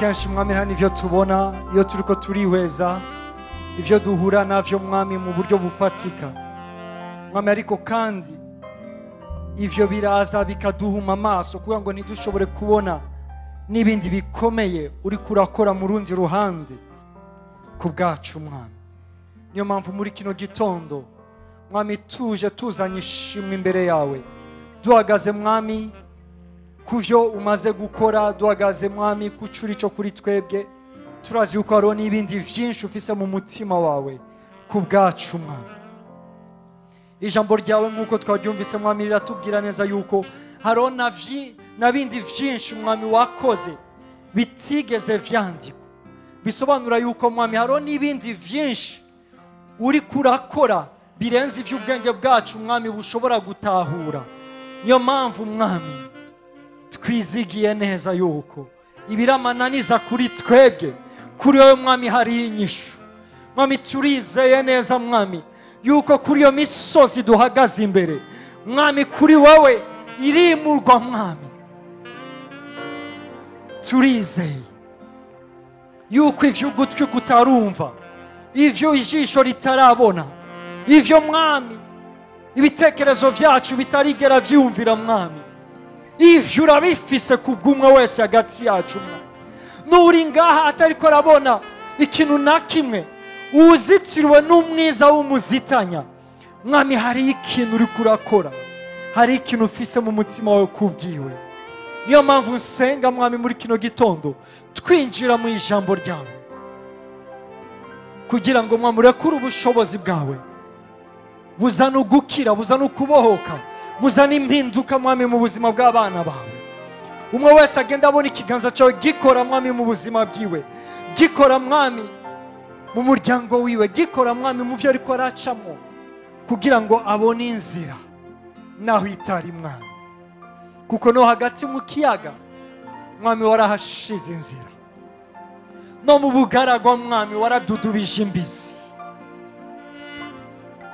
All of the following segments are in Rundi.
Kenshi, Mwami, hano ivyo tubona iyo turiko turihweza ivyo duhura navyo, Mwami, mu buryo bufatika, Mwami, ariko kandi ivyo biraza bikaduhuma amaso kugira ngo ntidushobore kubona n'ibindi bikomeye uriko urakora mu rundi ruhande ku bwacu, Mwami. Niyo mpamvu muri kino gitondo, Mwami, tuje tuzanye ishimwe imbere yawe, duhagaze, Mwami, ku byo umaze gukora, duhagaze, Mwami, ku curi cyo kuri twebwe. Turazi yuko hariho n'ibindi byinshi ufise mu mutima wawe ku bwacu, Mwami. Ijambo ryawe, nk'uko twaryumvise, Mwami, riratubwira neza yuko hariho na bindi byinshi, Mwami, wakoze bitigeze vyandikwa. Bisobanura yuko, Mwami, hariho n'ibindi byinshi uri kurakora birenze iby'ubwenge bwacu, Mwami, bushobora gutahura. Niyo mpamvu, Mwami, twizigiye neza yuko ibiramananiza kuri twebwe, kuri wowe, Mwami, hari inyishu. Mwami, turizeye neza, Mwami, yuko kuri iyo misozi duhagaze imbere, Mwami, kuri wowe irimurwa. Mwami, turizeye yuko ivyo ugutwi kutarumva, ivyo ijisho ritarabona, ivyo, Mwami, ibitekerezo vyacu bitarigera vyumvira, Mwami, ivyo urabifise ku bw'umwe wese hagati yacu. Mwami, n'uri ngaha atariko arabona ikintu na kimwe, uzitiriwe n'umwiza w'umuzitanya, Mwami, hariyo ikintu uriko urakora, hari ikintu ufise mu mutima wawe kubwiwe. Niyo mpamvu nsenga, Mwami, muri kino gitondo twinjira mu ijambo ryawe kugira ngo, Mwami, urekure ubushobozi bwawe buzana ugukira, buzana ukubohoka, buzana impinduka, Mwami, mu buzima bw'abana bawe. Umwe wese agenda abona ikiganza cyawe gikora, Mwami, mu buzima bwiwe, gikora, Mwami, mu muryango wiwe, gikora, Mwami, mu byo ariko aracamo, kugira ngo abone inzira naho itari, Mwami, kuko no hagati mu kiyaga, Mwami, warahashize inzira, no mu bugaragwa, Mwami, waradudubije imbizi.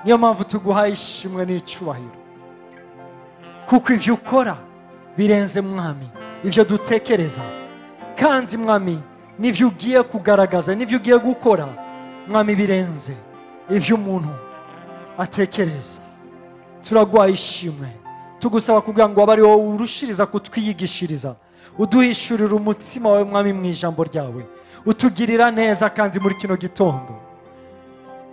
Niyo mpamvu tuguhaye ishimwe n'icyubahiro, kuko ivyo ukora birenze, Mwami, ivyo dutekereza, kandi, Mwami, n'ivyo ugiye kugaragaza n'ivyo ugiye gukora, Mwami, birenze ivyo umuntu atekereza. Turaguhaye ishimwe, tugusaba kugira ngo abe ari wowe urushiriza kutwiyigishiriza, uduhishurira umutima wawe, Mwami, mu ijambo ryawe, utugirira neza. Kandi muri kino gitondo,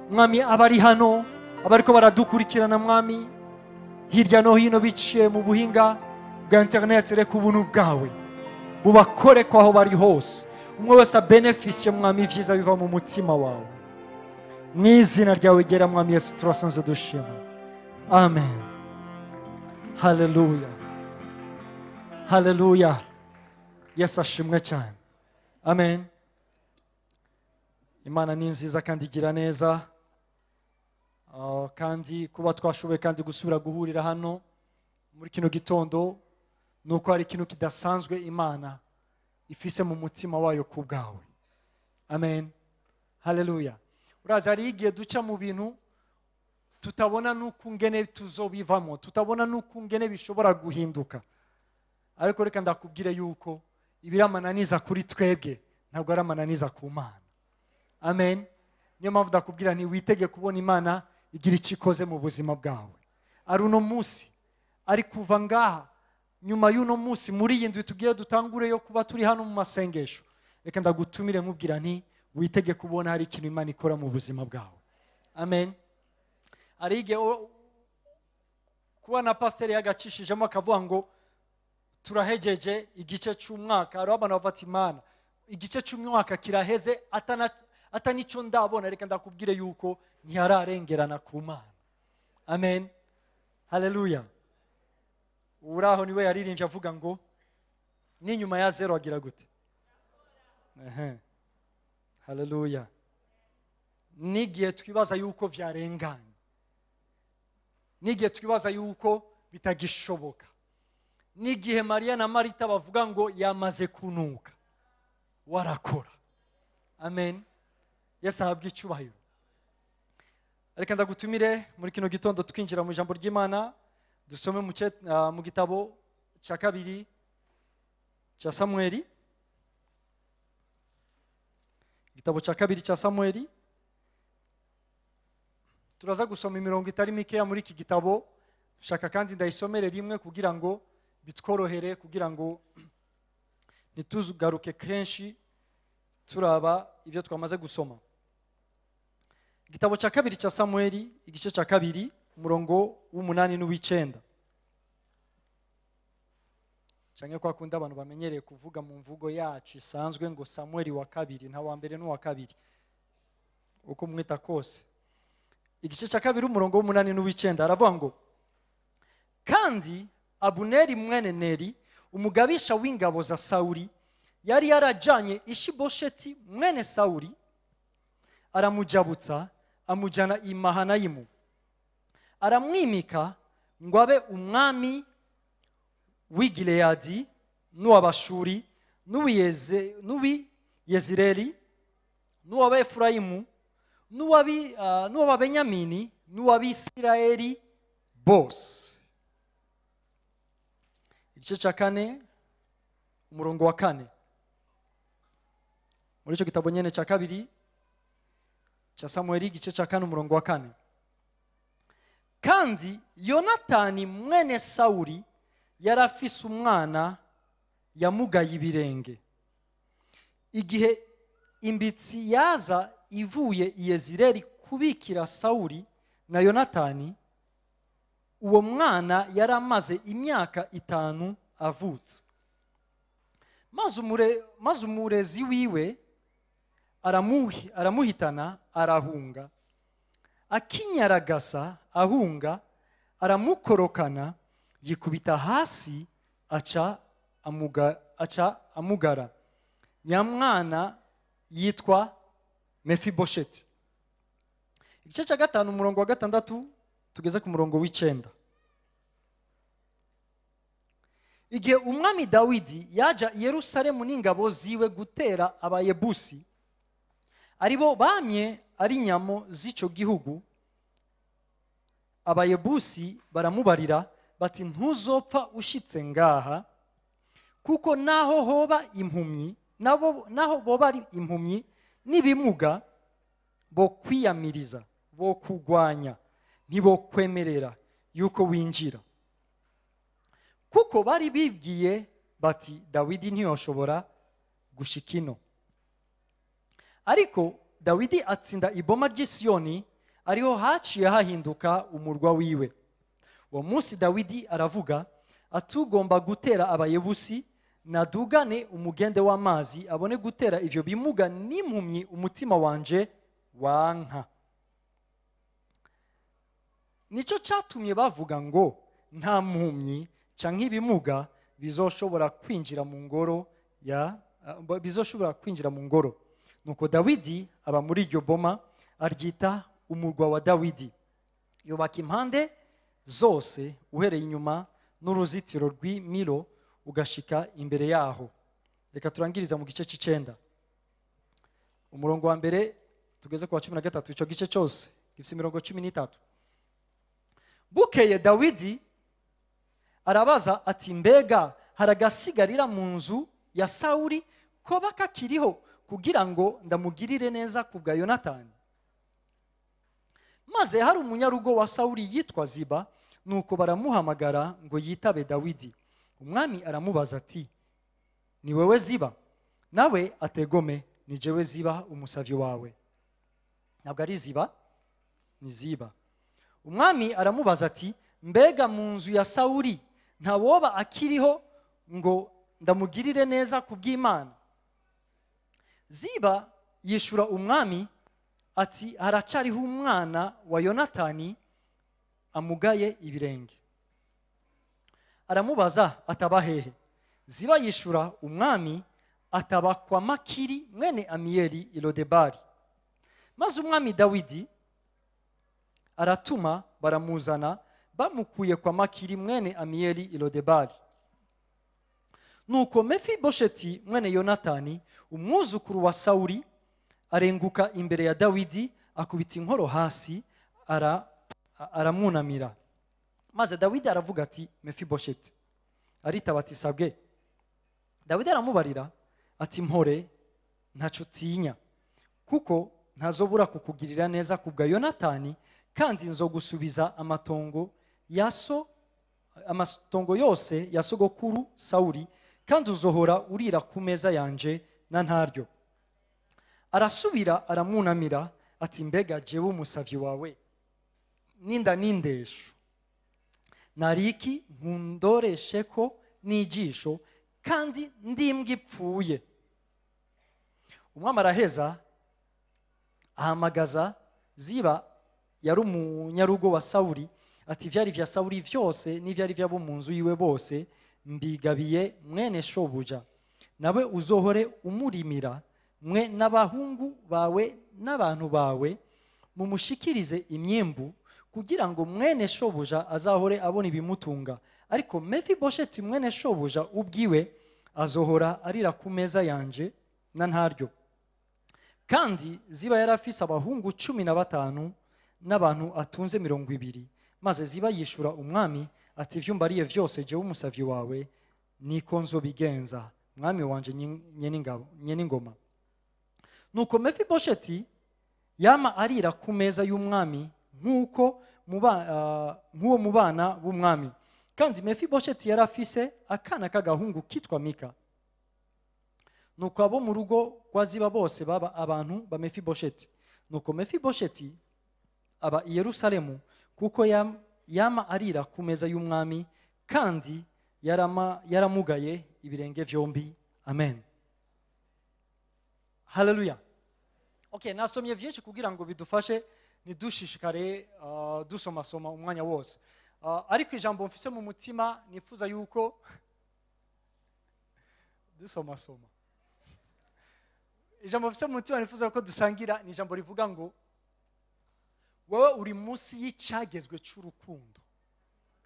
Mwami, abari hano, abariko baradukurikirana, Mwami, hirya no hino biciye mu buhinga bwa interineti, reka ubuntu bwawe bubakore ko aho bari hose, umwe wese abenefisiye, Mwami, ibyiza biva mu mutima wawe. Mu izina ryawe gera, Mwami Yesu, turasanze dushima, amen. Haleluya, haleluya! Yesu ashimwe cyane, amen. Imana ni nziza kandi igira neza. Kandi kuba twashoboye kandi gusubira guhurira hano muri kino gitondo ni uko hari ikintu kidasanzwe Imana ifise mu mutima wayo ku bwawe, amen, haleluya. Urazi, hari igihe duca mu bintu tutabona n'uko ngene tuzobivamo, tutabona n'uko ngene bishobora guhinduka, ariko reka ndakubwire yuko ibiramananiza kuri twebwe ntabwo ari amananiza ku Mana, amen. Niyo mpamvu ndakubwira nti witege kubona Imana igira icyo ikoze mu buzima bwawe, ari uno munsi, ari kuva ngaha, nyuma y'uno munsi, muri iyi ndwi tugiye dutangure yo kuba turi hano mu masengesho. Reka ndagutumire nkubwira nti witege kubona hari ikintu Imana ikora mu buzima bwawe, amen. Hari igihe kuba na pasiteri yagacishijemo akavuga ngo turahegeje igice cy'umwaka, hariho abantu bafata Imana igice cy'umwaka kiraheze atanico ndabona. Reka ndakubwire yuko ntihararengerana ku Mana, amen, haleluya. Uraho niwe yaririmbye avuga ngo n'inyuma ya zero agira gute? Ehe, haleluya! N'igihe twibaza yuko vyarenganye, n'igihe twibaza yuko bitagishoboka, n'igihe Mariya na Marita bavuga ngo yamaze kunuka, warakora, amen. Yesu ahabwe icyubahiro. Reka ndagutumire muri kino gitondo twinjira mu ijambo ry'Imana, dusome mu gitabo cya kabiri cya Samweli. Igitabo cya kabiri cya Samweli, turaza gusoma imirongo itari mikeya muri iki gitabo. Shaka kandi ndayisomere rimwe kugira ngo bitworohere, kugira ngo ntitugaruke kenshi turaba ibyo twamaze gusoma. Igitabo cya kabiri cya Samweli, igice cya kabiri, umurongo w'8 n'uw'icenda. Canke kwa kundi abantu bamenyereye kuvuga mu mvugo yacu isanzwe ngo Samweli wa kabiri, nta wa mbere n'uwa kabiri, uko mwita kose. Igice cya kabiri, umurongo w'8 n'uw'icenda, aravuga ngo: kandi Abuneri mwene Neri, umugabisha w'ingabo za Sawuli, yari yarajanye Ishibosheti mwene Sawuli, aramujabutsa amujana i Mahanayimu, aramwimika ngo abe umwami w'i Gileyadi n'uw'Abashuri n'uw'i Yezireli n'uw'Abaefurayimu n'uw'Ababenyamini n'uw'Abisirayeli bose. Igice cya kane, umurongo wa 4, muri icyo gitabo nyene cya kabiri cya Samueli, igice cya 4, umurongo wa 4: kandi Yonatani mwene Sawuli yari afise umwana yamugaye ibirenge. Igihe imbitsi yaza ivuye i Yezireli kubikira Sawuli na Yonatani, uwo mwana yari amaze imyaka 5 avutse. Maze umurezi wiwe aramuhitana arahunga. Akinyaragasa ahunga, aramukorokana, yikubita hasi, aca amugara. Nyamwana yitwa Mefibosheti. Igice cya 5, umurongo wa 6 tugeze ku murongo w'9. Igihe umwami Dawidi yaja i Yerusalemu n'ingabo ziwe gutera Abayebusi, aribo bamye ari inyamo z'ico gihugu, Abayebusi baramubarira bati: ntuzopfa ushitse ngaha, kuko naho hoba impumyi, nabo naho boba ari impumyi n'ibimuga, bo kwiyamiriza, bo kugwanya, ntibokwemerera yuko winjira. Kuko bari bibwiye bati: Dawidi ntiyoshobora gushika ino. Ariko Dawidi atsinda iboma ry'i Siyoni, ariho haciye hahinduka umurwa wiwe. Uwo munsi Dawidi aravuga atugomba gutera Abayebusi nadugane umugende w'amazi, abone gutera ivyo bimuga n'impumyi umutima wanje wanka. Nico cyatumye bavuga ngo: nta mpumyi canke ibimuga bizoshobora kwinjira mu ngoro ya bizoshobora kwinjira mu ngoro. Nuko Dawidi aba muri iryo boma, aryita umurwa wa Dawidi. Yubaka impande zose, uhereye inyuma n'uruzitiro rw'Imilo ugashika imbere yaho. Reka turangiriza mu gice c'icenda, umurongo wa 1 tugeze ku wa 13. Ico gice cyose gifite imirongo 13. Bukeye Dawidi arabaza ati: mbega haragasigarira mu nzu ya Sawuli koba kakiriho kugira ngo ndamugirire neza ku bwa Yonatani? Maze hari umunyarugo wa Sawuli yitwa Ziba, nuko baramuhamagara ngo yitabe Dawidi. Umwami aramubaza ati: ni wewe Ziba? Nawe ategome, ni jewe Ziba umusavyi wawe. Ntabwo ari Ziba, ni Ziba. Umwami aramubaza ati: mbega mu nzu ya Sawuli ntawoba akiriho ngo ndamugirire neza ku bw'Imana? Ziba yishura umwami ati: haracariho umwana wa Yonatani amugaye ibirenge. Aramubaza ataba hehe? Ziba yishura umwami ataba kwa Makiri mwene Amiyeli i Lodebari. Maze umwami Dawidi aratuma, baramuzana bamukuye kwa Makiri mwene Amiyeli i Lodebari. Nuko Mefibosheti mwene Yonatani, umwuzukuru wa Sawuli, arenguka imbere ya Dawidi, akubita inkoro hasi, aramwunamira. Maze Dawidi aravuga ati: Mefibosheti. Aritaba ati: sabwe. Dawidi aramubarira ati: mpore, ntaco utinya, Kuko ntazobura kukugirira neza kubwa Yonatani, kandi nzogusubiza amatongo ya so, amatongo yose ya sogokuru Sawuli, kandi uzohora urira ku meza yanje na ntaryo. Arasubira aramwunamira ati: "Mbega jewe umusavyi wawe ninda n'indesho nariki nkundoreshe ko n'ijisho, kandi ndimbwa ipfuye?" Umwami araheza ahamagaza Ziba, yari umunyarugo wa Sawuli, ati: "Ivyari vya Sawuli vyose n'ivyari vy'abo mu nzu yiwe bose mbigabiye mwene shobuja. Nawe uzohore umurimira, mwe n'abahungu bawe n'abantu bawe, mumushikirize imyimbu, kugira ngo mwene shobuja azahore abona ibimutunga. Ariko Mefibosheti mwene shobuja ubwiwe azohora arira ku meza yanje na ntaryo." Kandi Ziba yari afise abahungu 15 n'abantu atunze 20. Maze Ziba yishura umwami ati: "Ivyo umbariye vyose, jewe umusavyi wawe, niko nzobigenza, mwami wanje nyeningoma." Nuko Mefibosheti yama arira ku meza y'umwami nk'uko nk'uwo mu bana b'umwami. Kandi Mefibosheti yari afise akana k'agahungu kitwa Mika. Nuko abo mu rugo rwa Ziba bose baba abantu ba Mefibosheti. Nuko Mefibosheti aba i Yerusalemu, kuko yama arira ku meza y'umwami, kandi yaramugaye ibirenge vyombi. Amen, haleluya. Okay, nasomye vyinshi kugira ngo bidufashe ntidushishikare dusomasoma umwanya wose. Ariko ijambo mfise mu mutima nifuza yuko dusomasoma, ijambo mfise mu mutima nifuza ko dusangira, ni ijambo rivuga ngo: wowe uri munsi y'icagezwe c'urukundo.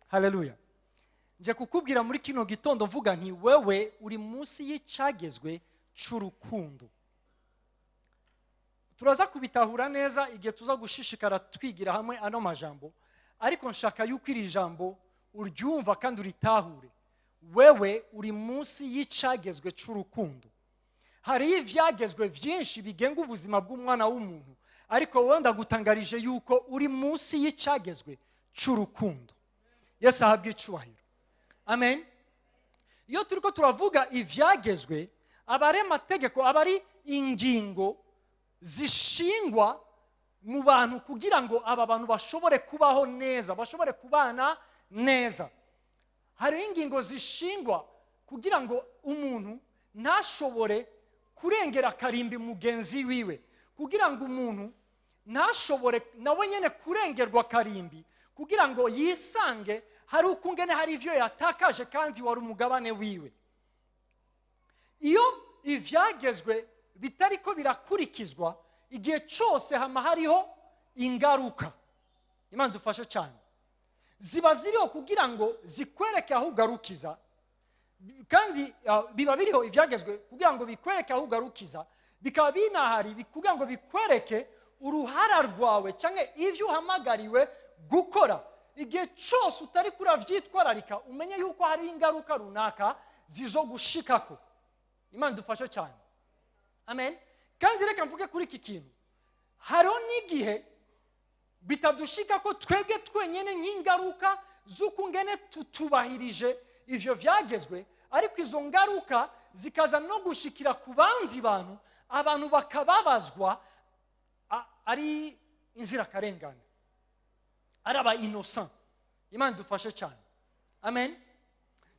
Haleluya. Nje kukubwira muri kino gitondo mvuga nti: wewe uri munsi y'icagezwe c'urukundo. Turaza kubitahura neza igihe tuza gushishikara twigira hamwe ano majambo, ariko nshaka yuko iri jambo uryumva kandi uritahure. Wewe uri munsi y'icagezwe c'urukundo. Hariho ivyagezwe vyinshi bigenga ubuzima bw'umwana w'umuntu, ariko wowe ndagutangarije yuko uri munsi y'icagezwe c'urukundo. Yesu ahabwe icubahiro. Amen. Iyo turiko turavuga ivyagezwe, aba ari amategeko, aba ari ingingo zishingwa mu bantu kugira ngo aba bantu bashobore kubaho neza, bashobore kubana neza. Hariho ingingo zishingwa kugira ngo umuntu ntashobore kurengera akarimbi mugenzi wiwe, kugira ngo umuntu ntashobore nawe nyene kurengerwa akarimbi, kugira ngo yisange hari ukungene hari ivyo yatakaje kandi wari umugabane wiwe. Iyo ivyagezwe bitariko birakurikizwa, igihe cyose hama hariho ingaruka. Imana dufashe cyane. Ziba ziriho kugira ngo zikwereke aho ugarukiza, kandi biba biriho ivyagezwe kugira ngo bikwereke aho ugarukiza, bikaba binahari kugira ngo bikwereke uruhara rwawe cyangwa ivyo uhamagariwe gukora. Igihe cyose utari kuravyitwararika, umenye yuko hari ingaruka runaka zizogushikako. Imana dufashe cyane. Amen. Kandi reka mvuge kuri iki kintu: hariho n'igihe bitadushika ko twebwe twenyine nk'ingaruka z'ukungene tutubahirije ivyo vyagezwe, ariko izo ngaruka zikaza no gushikira ku bandi bantu, abantu bakababazwa ari inzirakarengane, ari aba innocent. Imana dufashe cyane. Amen.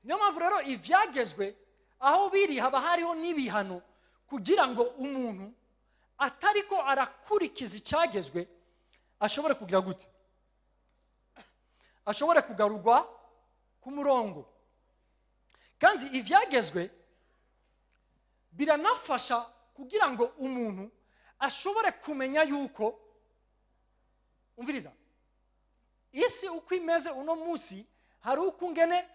Niyo mpamvu rero ivyagezwe aho biri haba hariho n'ibihano, kugira ngo umuntu atariko arakurikiza icyagezwe ashobore kugira gute? Ashobore kugarurwa ku murongo. Kandi ivyagezwe biranafasha kugira ngo umuntu ashobore kumenya yuko, umviriza, isi uko imeze uno munsi, hari ukungene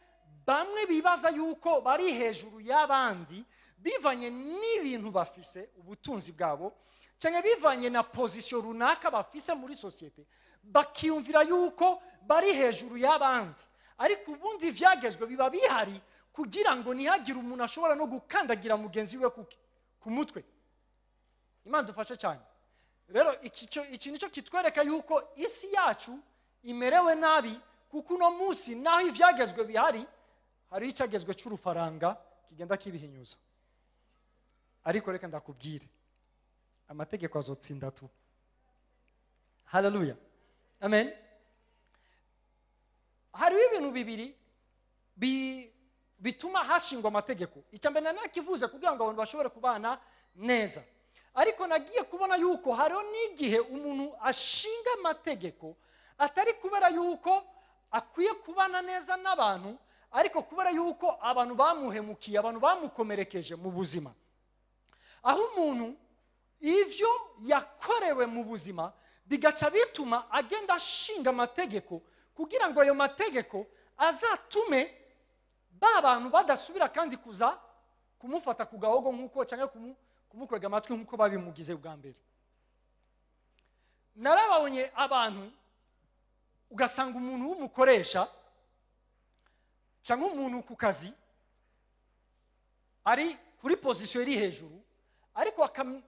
bamwe bibaza yuko bari hejuru y'abandi bivanye n'ibintu bafise, ubutunzi bwabo, cyangwa bivanye na position runaka bafise muri sosiyete, bakiyumvira yuko bari hejuru y'abandi. Ariko ubundi ivyagezwe biba bihari kugira ngo ntihagire umuntu ashobora no gukandagira mugenzi we ku mutwe. Imana dufashe cyane. Rero iki nicyo kitwereka yuko isi yacu imerewe nabi, kuko uno munsi naho ivyagezwe bihari, hari icyagezwe cy'urufaranga kigenda kibihinyuza. Ariko reka ndakubwire, amategeko azotsinda tu. Haleluya, amen. Hariho ibintu bibiri bituma hashingwa amategeko. Icya mbere nakivuze kugira ngo abantu bashobore kubana neza, ariko nagiye kubona yuko hariho n'igihe umuntu ashinga amategeko atari kubera yuko akwiye kubana neza n'abantu, ariko kubera yuko abantu bamuhemukiye, abantu bamukomerekeje mu buzima. Aho umuntu ivyo yakorewe mu buzima bigaca bituma agenda ashinga amategeko kugira ngo ayo mategeko azatume ba bantu badasubira kandi kuza kumufata ku gahogo nk'uko, cyangwa kumukwega amatwi nk'uko babimugize bwa mbere. Narababonye abantu, ugasanga umuntu w'umukoresha cyangwa umuntu ku kazi ari kuri position iri hejuru, ariko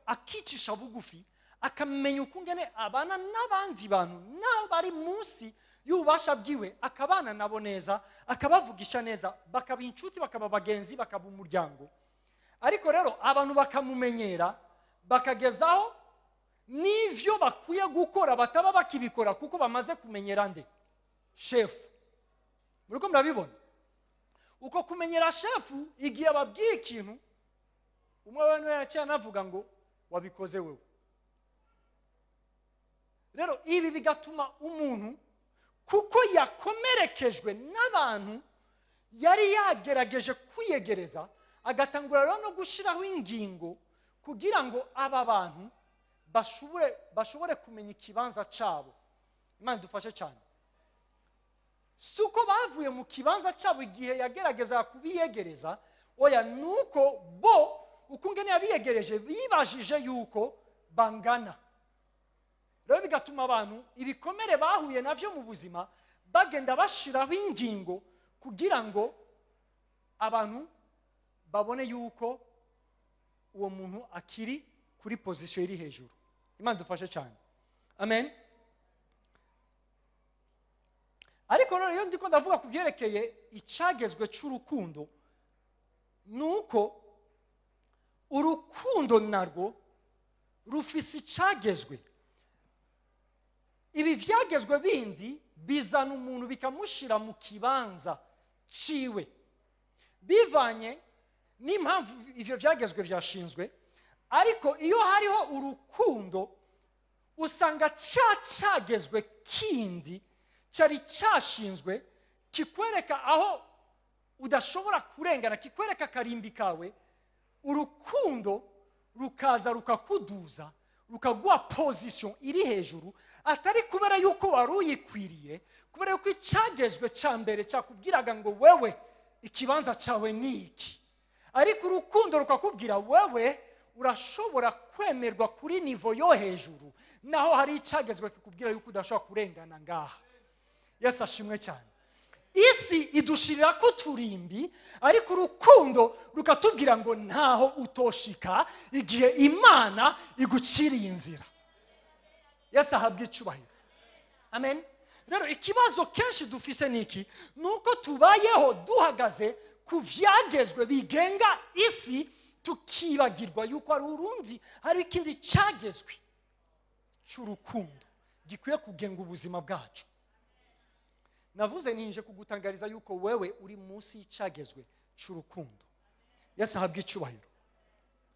akicisha bugufi, akamenya ukungene abana n'abandi bantu nabo bari munsi y'ububasha bwiwe, akabana nabo neza, akabavugisha neza, bakaba inshuti, bakaba bagenzi, bakaba umuryango. Ariko rero abantu bakamumenyera, bakagezaho n'ivyo bakwiye gukora bataba bakibikora kuko bamaze kumenyera nde? Shefu. Muriko murabibona? Uko kumenyera shefu, igihe ababwiye ikintu, umwe we yaciye anavuga ngo wabikoze wewe. Rero ibi bigatuma umuntu, kuko yakomerekejwe n'abantu yari yagerageje kwiyegereza, agatangura rero no gushiraho ingingo kugira ngo aba bantu bashobore kumenya ikibanza cyabo. Imana idufashe cyane. Si uko bavuye mu kibanza cyabo igihe yagerageza kubiyegereza, oya, nuko bo ukungene yabiyegereje bibajije yuko bangana. Rero bigatuma abantu ibikomere bahuye navyo mu buzima bagenda bashiraho ingingo kugira ngo abantu babone yuko uwo muntu akiri kuri position iri hejuru. Imana idufashe cyane. Amen. Ariko rero iyo ndiko ndavuga ku vyerekeye icagezwe c'urukundo, nuko urukundo narwo rufise icagezwe. Ibi vyagezwe bindi bizana umuntu bikamushira mu kibanza ciwe, bivanye n'impamvu ivyo vyagezwe vyashinzwe. Ariko iyo hariho urukundo, usanga cagezwe kindi cyari cyashinzwe kikwereka aho udashobora kurengana, kikwereka karimbi kawe. Urukundo rukaza rukakuduza, rukaguha position iri hejuru, atari kubera yuko wari uyikwiriye, kubera yuko icyagezwe cya mbere cyakubwiraga ngo wewe ikibanza cyawe ni iki. Ariko urukundo rukakubwira wewe urashobora kwemerwa kuri nivo yo hejuru, naho hari icyagezwe kikubwira yuko udashobora kurengana ngaha. Yesu ashimwe cyane. Isi idushirira ko turimbi, ariko urukundo rukatubwira ngo ntaho utoshika igihe Imana iguciriye inzira. Yesu ahabwe icyubahiro. Amen. Rero ikibazo kenshi dufise niki? Nuko tubayeho duhagaze ku vyagezwe bigenga isi, tukibagirwa yuko ari urundi, hari ikindi cyagezwe cy'urukundo gikwiye kugenga ubuzima bwacu. Navuze ninje kugutangariza yuko wewe uri munsi y'icagezwe cy'urukundo. Yesu ahabwe icyubahiro.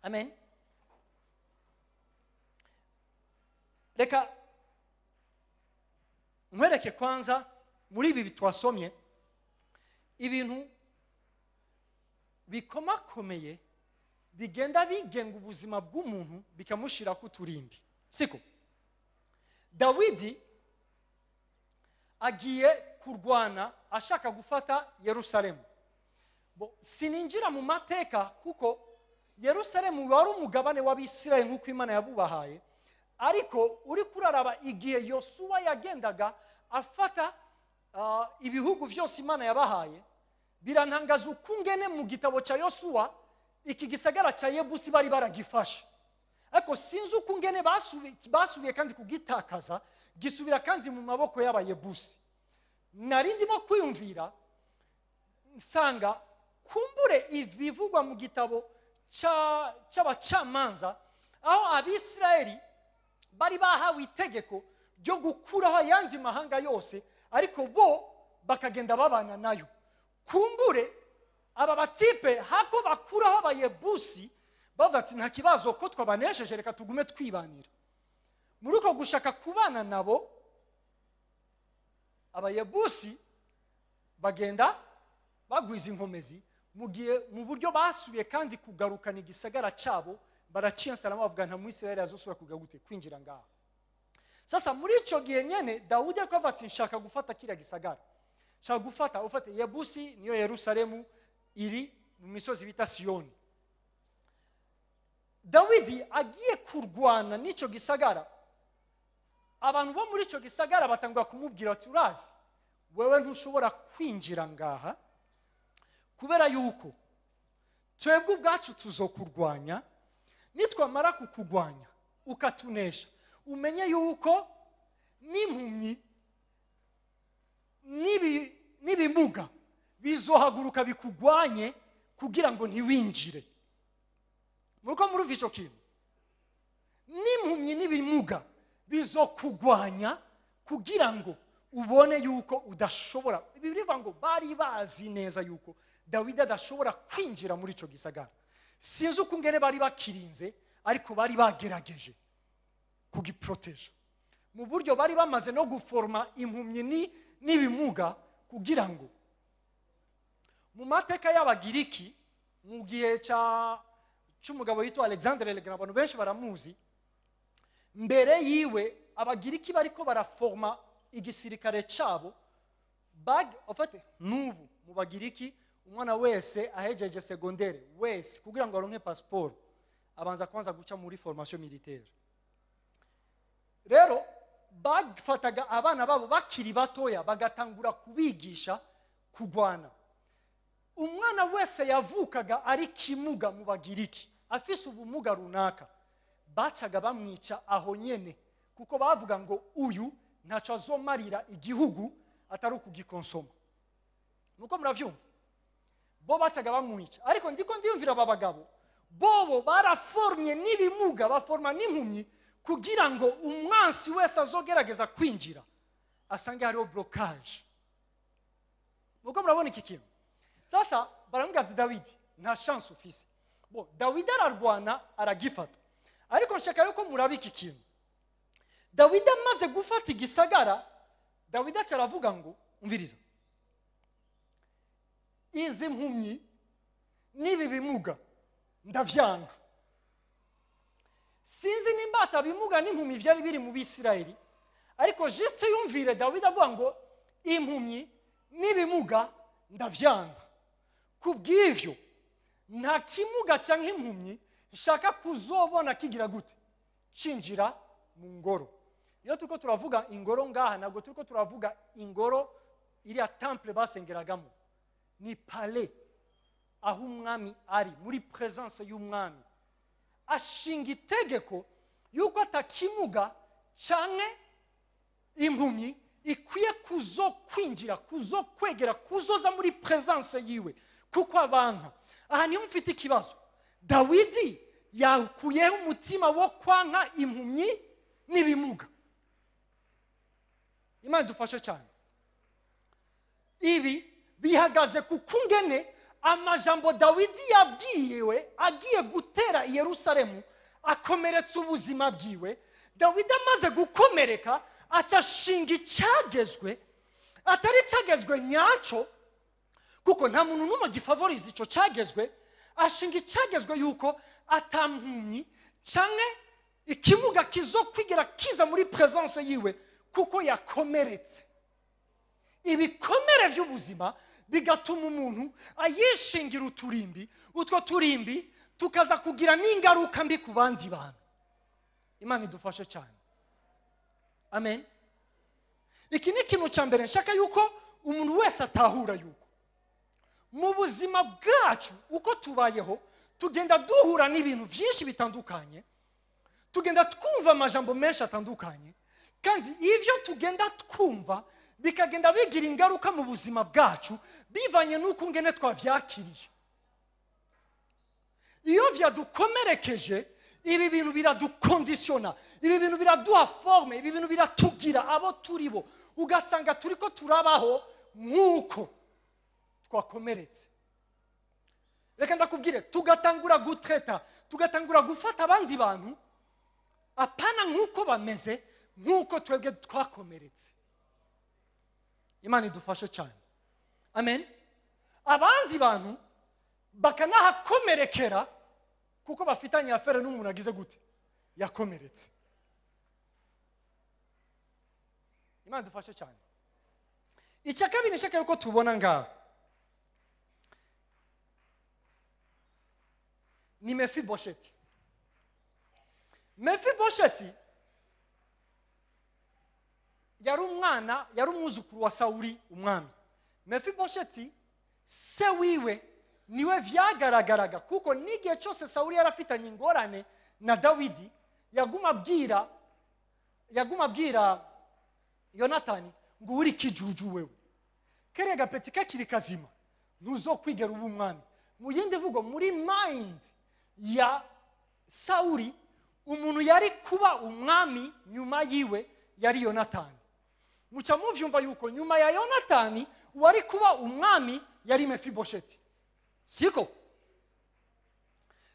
Amen. Reka nkwereke kwanza muri ibi twasomye ibintu bikomakomeye bigenda bigenga ubuzima bw'umuntu bikamushira ku turimbi. Siko Dawidi agiye kurwana ashaka gufata Yerusalemu. Bo sininjira mu mateka kuko Yerusalemu wari umugabane w'Abisirayeli nk'uko Imana yabubahaye, ariko uri kuraraba igihe Yosuwa yagendaga afata ibihugu vyose Imana yabahaye, birantangaza ukungene mu gitabo cha Yosuwa iki gisagara cha Yebusi bari baragifashe, Ariko sinzi uko ngene basubiye kandi kugitakaza, gisubira kandi mu maboko y'Abayebusi. Nari ndimo kwiyumvira nsanga kumbure ibivugwa mu gitabo cy'Abacamanza, aho Abisirayeli bari bahawe itegeko ryo gukuraho ayandi mahanga yose, ariko bo bakagenda babana nayo. Kumbure aba batipe hako bakuraho Abayebusi, bavuga ati nta kibazo ko twabanesheje, reka tugume twibanira. Muri uko gushaka kubana nabo, Abayebusi bagenda bagwiza inkomezi, mu gihe mu buryo basubiye kandi kugarukana igisagara cyabo, baracinstalamo, bavuga nta Mwisirayeli azosubira kuga gute kwinjira ngaha. Sasa muri ico gihe nyene Dawudi ariko avuga ati nshaka gufata kiriya gisagara, nshaka gufata ufate Yebusi, niyo Yerusalemu iri mu misozi bita Siyoni. Dawidi agiye kurwana n'ico gisagara, abantu bo muri ico gisagara batangura kumubwira bati urazi wewe ntushobora kwinjira ngaha kubera yuko twebwe ubwacu tuzokurwanya, nitwamara kukugwanya ukatunesha, umenye yuko n'impumyi n'ibimuga bizohaguruka bikugwanye kugira ngo ntiwinjire. Muruko murumva ico kintu, n'impumyi n'ibimuga bizokugwanya kugira ngo ubone yuko udashobora. Bibiliya ivuga ngo bari bazi neza yuko Dawidi adashobora kwinjira muri ico gisagara. Sinzi uko ngene bari bakirinze, ariko bari bagerageje kugiproteja mu buryo bari bamaze no guforma impumyi n'ibimuga, kugira ngo mu mateka y'Abagiriki mu gihe cy'umugabo yitwa Alexandre le Grand, abantu benshi baramuzi, mbere yiwe Abagiriki bariko baraforma igisirikare cyabo. En fait, n'ubu mu Bagiriki umwana wese ahejeje secondaire wese kugira ngo aronke passeport abanza kwanza guca muri formation militaire. Rero bafataga abana babo bakiri batoya bagatangura kubigisha kugwana. Umwana wese yavukaga ari kimuga mu Bagiriki afise ubumuga runaka, bacaga bamwica aho nyene, kuko bavuga ngo uyu ntaco azomarira igihugu atari ukugikonsoma. Nuko muravyumva, bo bacaga bamwica. Ariko ndiko ndiyumvira aba bagabo bobo baraformye n'ibimuga, baforma n'impumyi, kugira ngo umwansi wese azogerageza kwinjira asange hariho blocage. Nuko murabona iki kintu. Sasa baramubwira ati Dawidi nta chance ufise. Bo Dawidi ararwana aragifata, ariko nshaka yuko muraba iki kintu. Dawidi amaze gufata igisagara, Dawidi aca aravuga ngo umviriza, izi mpumyi n'ibi bimuga ndavyanga. Sinzi nimba atabimuga n'impumyi vyari biri mu Bisirayeli, ariko juste yumvire Dawidi avuga ngo impumyi n'ibimuga ndavyanga, kubw'ivyo nta kimuga canke impumyi nshaka kuzobona kigira gute cinjira mu ngoro. Iyo turiko turavuga ingoro ngaha, ntabwo turiko turavuga ingoro iriya temple basengeragamo, ni palais aho umwami ari, muri présence y'umwami. Ashinga itegeko yuko atakimuga canke impumyi ikwiye kuzokwinjira, kuzokwegera, kuzoza muri présence yiwe, kuko abanka. Aha niho mfite ikibazo. Dawidi yakuyeho umutima wo kwanka impumyi n'ibimuga. Imana idufashe cyane. Ibi bihagaze ku kungene amajambo Dawidi yabwiwe agiye gutera i Yerusalemu akomeretsa ubuzima bwiwe. Dawidi amaze gukomereka aca ashinga icyagezwe atari icyagezwe nyacyo, kuko nta muntu n'umwe gifavoriza icyo cyagezwe. Ashinga icyagezwe yuko atampumyi canke ikimuga kizokwigera kiza muri présence yiwe, kuko yakomeretse. Ibikomere by'ubuzima bigatuma umuntu ayishingira uturimbi, utwo turimbi tukaza kugira n'ingaruka mbi ku bandi bantu. Imana idufashe cyane. Amen. Iki ni ikintu cya mbere nshaka yuko umuntu wese atahura, yuko mu buzima bwacu uko tubayeho tugenda duhura n'ibintu byinshi bitandukanye. Tugenda twumva amajambo menshi atandukanye, kandi ivyo tugenda twumva bikagenda bigira ingaruka mu buzima bwacu bivanye n'uko ngene twavyakiriye. Iyo vyadukomerekeje, ibi bintu biradukondisiona, ibi bintu biraduha forme, ibi bintu biratugira abo turibo, ugasanga turiko turabaho nk'uko twakomeretse. Reka ndakubwire, tugatangura gutreta, tugatangura gufata abandi bantu apana nk'uko bameze, nk'uko twebwe twakomeretse. Imana idufashe cyane. Amen. Abandi bantu bakanahakomerekera kuko bafitanye afere n'umuntu agize gute, yakomeretse. Imana idufashe cyane. Icya kabiri nshaka yuko tubona ngaha ni Mefibosheti. Mefibosheti yari umwana, yari umwuzukuru wa Sawuli umwami. Mefibosheti se wiwe niwe vyagaragaraga, kuko n'igihe cyose Sawuli yarafitanye ingorane na Dawidi, yaguma abwira Yonatani ngo uri kijuju wewe, kariya gapeti kakiri kazima ntuzokwigera uba umwami. Mu yindi vugo, muri mind ya Sawuli, umuntu yari kuba umwami nyuma yiwe yari Yonatani. Muca muvyumva yuko nyuma ya Yonatani wari kuba umwami yari Mefibosheti, siko?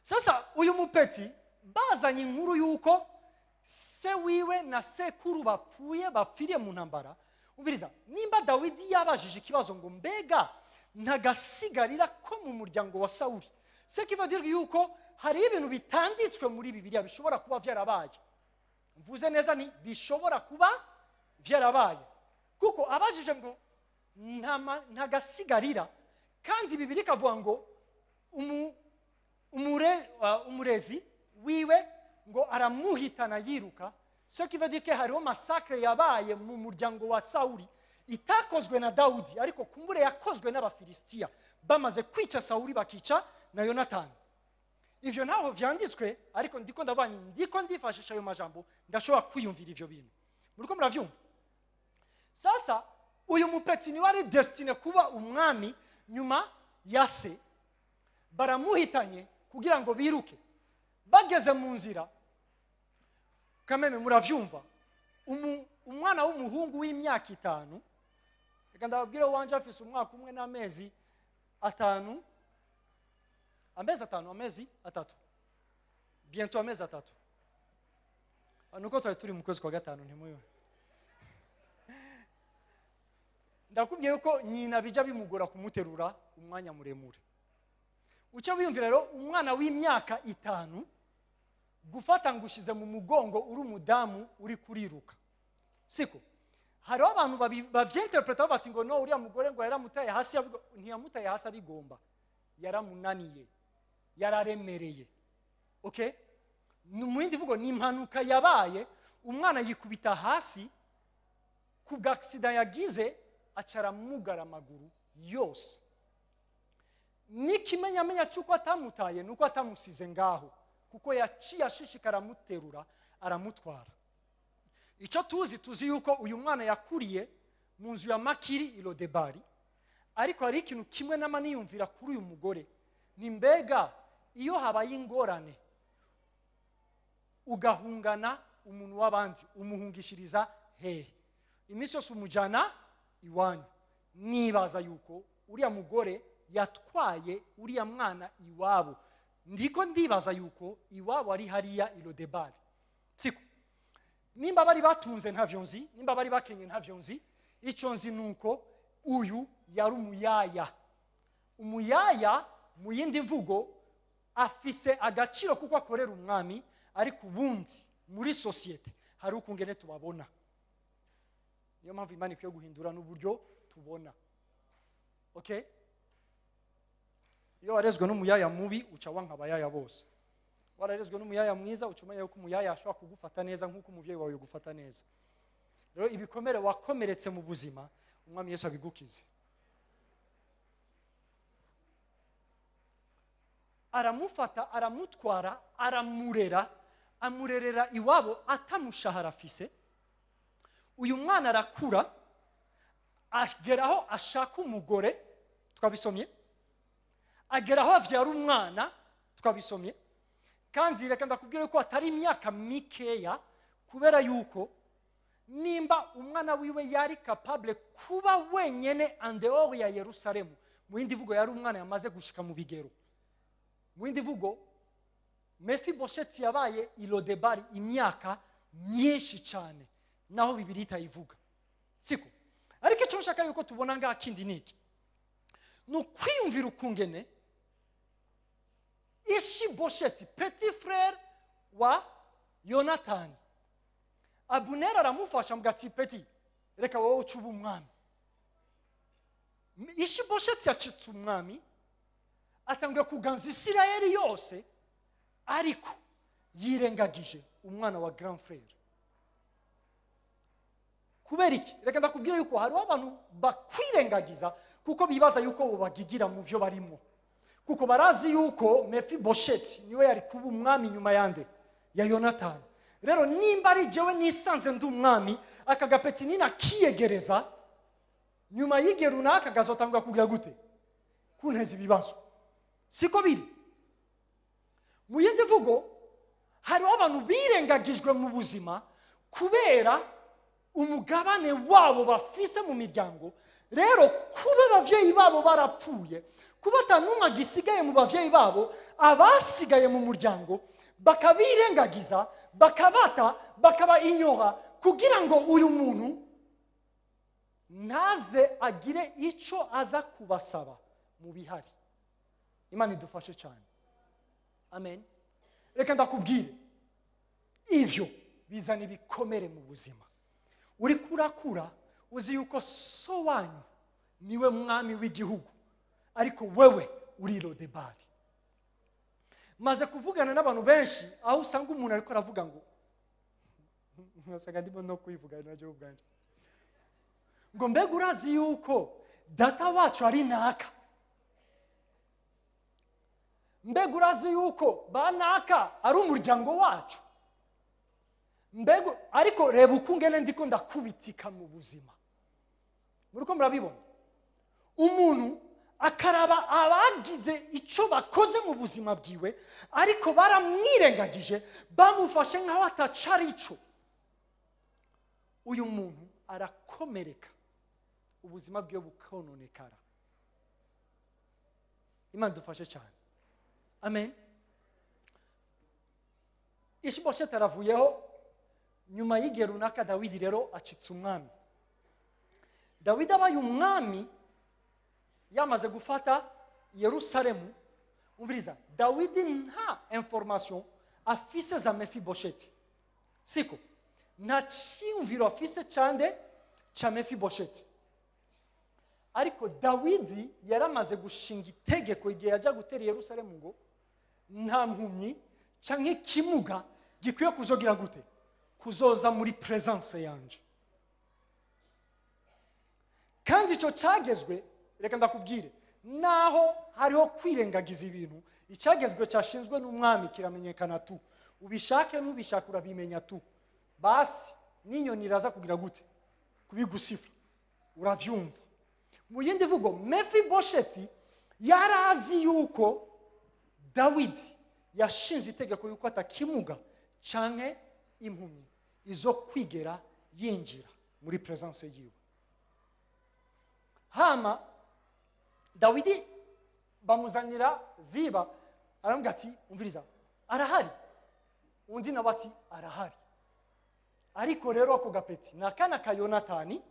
Sasa uyu mupeti bazanye inkuru yuko se wiwe na sekuru bapfuye, bapfiriye mu ntambara. Umviriza, nimba Dawidi yabajije ikibazo ngo mbega ntagasigarira ko mu muryango wa Sawuli, ce qui veut dire yuko hari ibintu bitanditswe muri Bibiliya bishobora kuba vyarabaye. Mvuze neza, ni bishobora kuba vyarabaye, kuko abajije ngo ntagasigarira, kandi Bibiliya ikavuga ngo umurezi wiwe ngo aramuhitana yiruka. Ce qui veut dire que hariho massacre yabaye mu muryango wa Sawuli itakozwe na Dawudi, ariko kumbure yakozwe n'Abafilisitiya bamaze kwica Sawuli bakica na Yonatani. Ivyo ntaho vyanditswe, ariko ndiko ndavuga, ndiko ndifashisha ayo majambo, ndashobora kwiyumvira ivyo bintu. Muriko muravyumva? Sasa uyu mupeti niwe ari destine kuba umwami nyuma ya se, baramuhitanye kugira ngo biruke. Bageze mu nzira, kameme muravyumva, umwana w'umuhungu w'imyaka 5, reka ndababwire, wanje afise umwaka umwe n'amezi 5, amezi 5, amezi 3, bientôt amezi 3. Nuko twari turi mu kwezi kwa 5, ntimuyobe. Ndakubwiye ko nyina bija bimugora kumuterura umwanya muremure. Uca wiyumvira rero umwana w'imyaka 5 gufata ngushize mu mugongo uri umudamu uri kuriruka, siko? Hariho abantu bavyinterpreta bati ngo no, uriya mugore ngo yaramutaye hasi, ntiyamutaye hasi abigomba, yaramunaniye, yararemereye. Okay? Mu yindi vugo ni impanuka yabaye, umwana yikubita hasi ku bw'accident yagize, acaramugara amaguru yose. N'ikimenyamenya cy'uko atamutaye nuko atamusize ngaho, kuko yaciye ashishikara amuterura aramutwara. Icyo tuzi yuko uyu mwana yakuriye mu nzu ya Makiri i Lodebari, ariko hari ikintu kimwe nama niyumvira kuri uyu mugore, ni mbega iyo habaye ingorane ugahungana umuntu w'abandi, umuhungishiriza hehe? Iminsi yose umujyana iwanyu. Nibaza yuko uriya mugore yatwaye uriya mwana iwabo, ndiko ndibaza yuko iwabo ari hariya i Lodebari, siko? Nimba bari batunze ntavyo nzi, nimba bari bakenye ntavyo nzi, icyo nzi nuko uyu yari umuyaya. Umuyaya mu yindi mvugo afise agaciro kuko akorera umwami, ariko ubundi muri sosiyete hari ukungene tubabona. Niyo mpamvu Imana ikwiye guhindura n'uburyo tubona. Okay? Iyo warezwe n'umuyaya mubi uca wanka abayaya bose. Wararezwe n'umuyaya mwiza uca umenya yuko umuyaya ashobora kugufata neza nk'uko umuvyeyi wawe yogufata neza. Rero ibikomere wakomeretse mu buzima, umwami Yesu abigukize. Aramufata, aramutwara, aramurera, Amurerera iwabo atamushahara afise. Uyu mwana arakura, ageraho ashaka umugore, twabisomye, ageraho avyara umwana, twabisomye. Kandi reka ndakubwira yuko atari imyaka mikeya, kubera yuko nimba umwana wiwe yari capable kuba wenyene en dehors ya Yerusalemu, mu yindi vugo yari umwana yamaze gushika mu bigero. Mu yindi vugo Mefibosheti yabaye i Lodebari imyaka myinshi cyane, naho Bibiliya itayivuga, siko? Ariko icyo nshaka yuko tubona ngaha kindi niki, ni ukwiyumvira ukungene Ishibosheti, petit frère wa Yonatani, Abuneri aramufasha amuga ati: "Petit, reka wowe uce uba umwami." Ishibosheti yacitse umwami, atangiye kuganza Isirayeli yose, ariko yirengagije umwana wa grand frère. Kubera iki? Reka ndakubwira yuko hariho abantu bakwirengagiza kuko bibaza yuko bo bagigira mu byo barimo, kuko barazi yuko Mefibosheti niwe yari kuba umwami nyuma yande? Ya Yonatani. Rero nimba ari jewe nisanze ndi umwami, aka gapetit ninakiyegereza, nyuma y'igihe runaka gazotangwa kugira gute? Kunteza ibibazo. Siko biri? Mu yindi mvugo, hariho abantu birengagijwe mu buzima kubera umugabane wabo bafise mu miryango. Rero kuba abavyeyi babo barapfuye, kuba atanumwe agisigaye mu bavyeyi babo, abasigaye mu muryango bakabirengagiza, bakabata, bakaba inyora, kugira ngo uyu muntu ntaze agire icyo aza kubasaba mu bihari. Imana idufashe cyane. Amen. Reka ndakubwire, ivyo bizana ibikomere mu buzima. Uri kurakura uzi yuko so wanyu niwe mwami w'igihugu, ariko wewe uri Lodebari. Maze kuvugana n'abantu benshi aho usanga umuntu ariko aravuga ngo, ngasanga ndimo no kwivuga najye ubwanjye, ngo: "Mbega urazi yuko data wacu ari naka? Mbega urazi yuko ba naka ari umuryango wacu? Mbega ariko reba uko ungene ndiko ndakubitika mu buzima." Muriko murabibona? Umuntu akaraba abagize icyo bakoze mu buzima bwiwe, ariko baramwirengagije, bamufashe nk'aho ataca ico. Uyu muntu arakomereka, ubuzima bwiwe bukononekara. Imana dufashe cyane. Amen. Ishibosheti aravuyeho. Nyuma y'igihe runaka, Dawidi rero acitse umwami. Dawidi abaye umwami yamaze gufata Yerusalemu. Umviriza, Dawidi nta information afise za Mefibosheti, siko? Nta cyiyumviro afise cyande cya Mefibosheti, ariko Dawidi yaramaze gushinga itegeko igihe yajya gutera Yerusalemu ngo nta mpumyi cyangwa ikimuga gikwiye kuzogira gute? Kuzoza muri presence yanje. Kandi icyo cyagezwe, reka ndakubwire, naho hariho kwirengagiza ibintu, icyagezwe cyashinzwe n'umwami kiramenyekana tu. Ubishake n'ubishake, urabimenya tu. Basi n'inyoni iraza kugira gute? Kubigusifa, uravyumva. Mu yindi vugo, Mefibosheti yari azi yuko Dawidi yashinze itegeko yuko atakimuga canke impumyi izo kwigera yinjira muri presence yiwe. Hama Dawidi bamuzanira Ziba, aramubwira ati: "Umviriza, arahari?" Undi nawe ati: "Arahari, ariko rero ako gapetit ni akana ka Yonatani,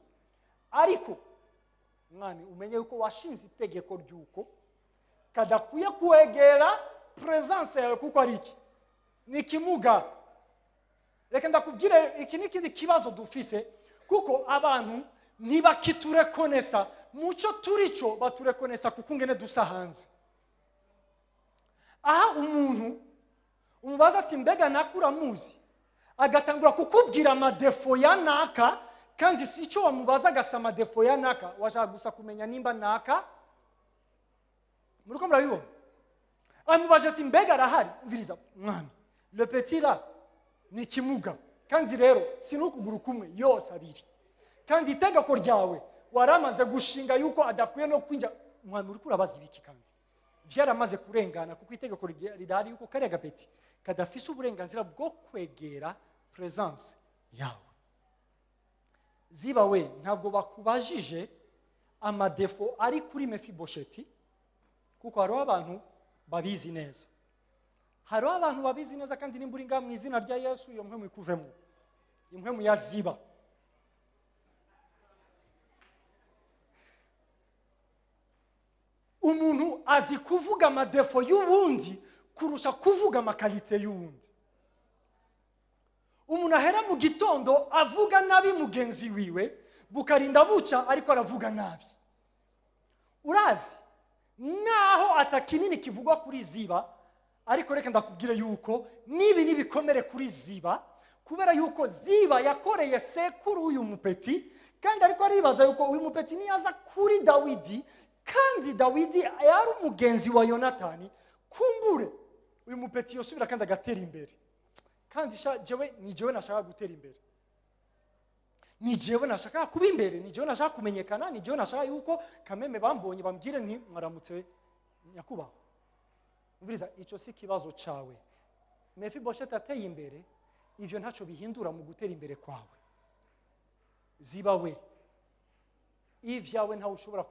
ariko mwami, umenye yuko washinze itegeko ry'uko kadakwiye kwegera presence yawe kuko ari iki? Ni ikimuga." Reka ndakubwire, iki ni ikindi kibazo dufise, kuko abantu ntibakiturekonesa muco turico, baturekonesa kuko ngene dusa hanze. Aha umuntu umubaza ati: "Mbega naka uramuzi?" Agatangura kukubwira amadéfauts ya naka, kandi si icyo wamubaza agasa amadéfauts ya naka, washaka gusa kumenya nimba naka. Muriko murabibona? Amubaje ati: "Mbega arahari?" "Umviriza mwami, le petit là." Ni ikimuga. Kandi rero si n'ukuguru kumwe, yose abiri. Kandi itegeko ryawe waramaze gushinga yuko adakwiye no kwinjira. Mwami, uriko urabaza ibiki? Kandi vyaramaze kurengana, kuko itegeko ridahari yuko kariya gapeti kadafise uburenganzira bwo kwegera presence yawe. Ziba we, ntabwo bakubajije ama défauts ari kuri Mefibosheti, kuko hariho abantu babizi neza, hariho abantu babizi neza. Kandi nimba uri ngaha, mu izina rya Yesu, iyo mpwemu ikuvemo, impwemu ya Ziba. Umuntu azi kuvuga ama défauts y'uwundi kurusha kuvuga ama qualités y'uwundi. Umuntu ahera mu gitondo avuga nabi mugenzi wiwe, bukarinda buca ariko aravuga nabi. Urazi naho atakinini kivugwa kuri Ziba, ariko reka ndakubwire yuko nibi nibikomere kuri Ziba, kubera yuko Ziba yakoreye sekuru uyu mupeti, kandi ariko aribaza yuko uyu mupeti niyaza kuri Dawidi, kandi Dawidi yari umugenzi wa Yonatani, kumbure uyu mupeti yosubira kandi agatera imbere. Kandi sha jewe, ni jewe nashaka gutera imbere, ni jewe nashaka kuba imbere, ni jewe nashaka kumenyekana, ni jewe nashaka yuko kameme bambonye bambwire nti mwaramutse nyakubahwa. Umviriza, icyo si ikibazo cawe. Mefibosheti ateye imbere, ivyo ntacyo bihindura mu gutera imbere kwawe. Ziba we, ivyawe ntawe ushobora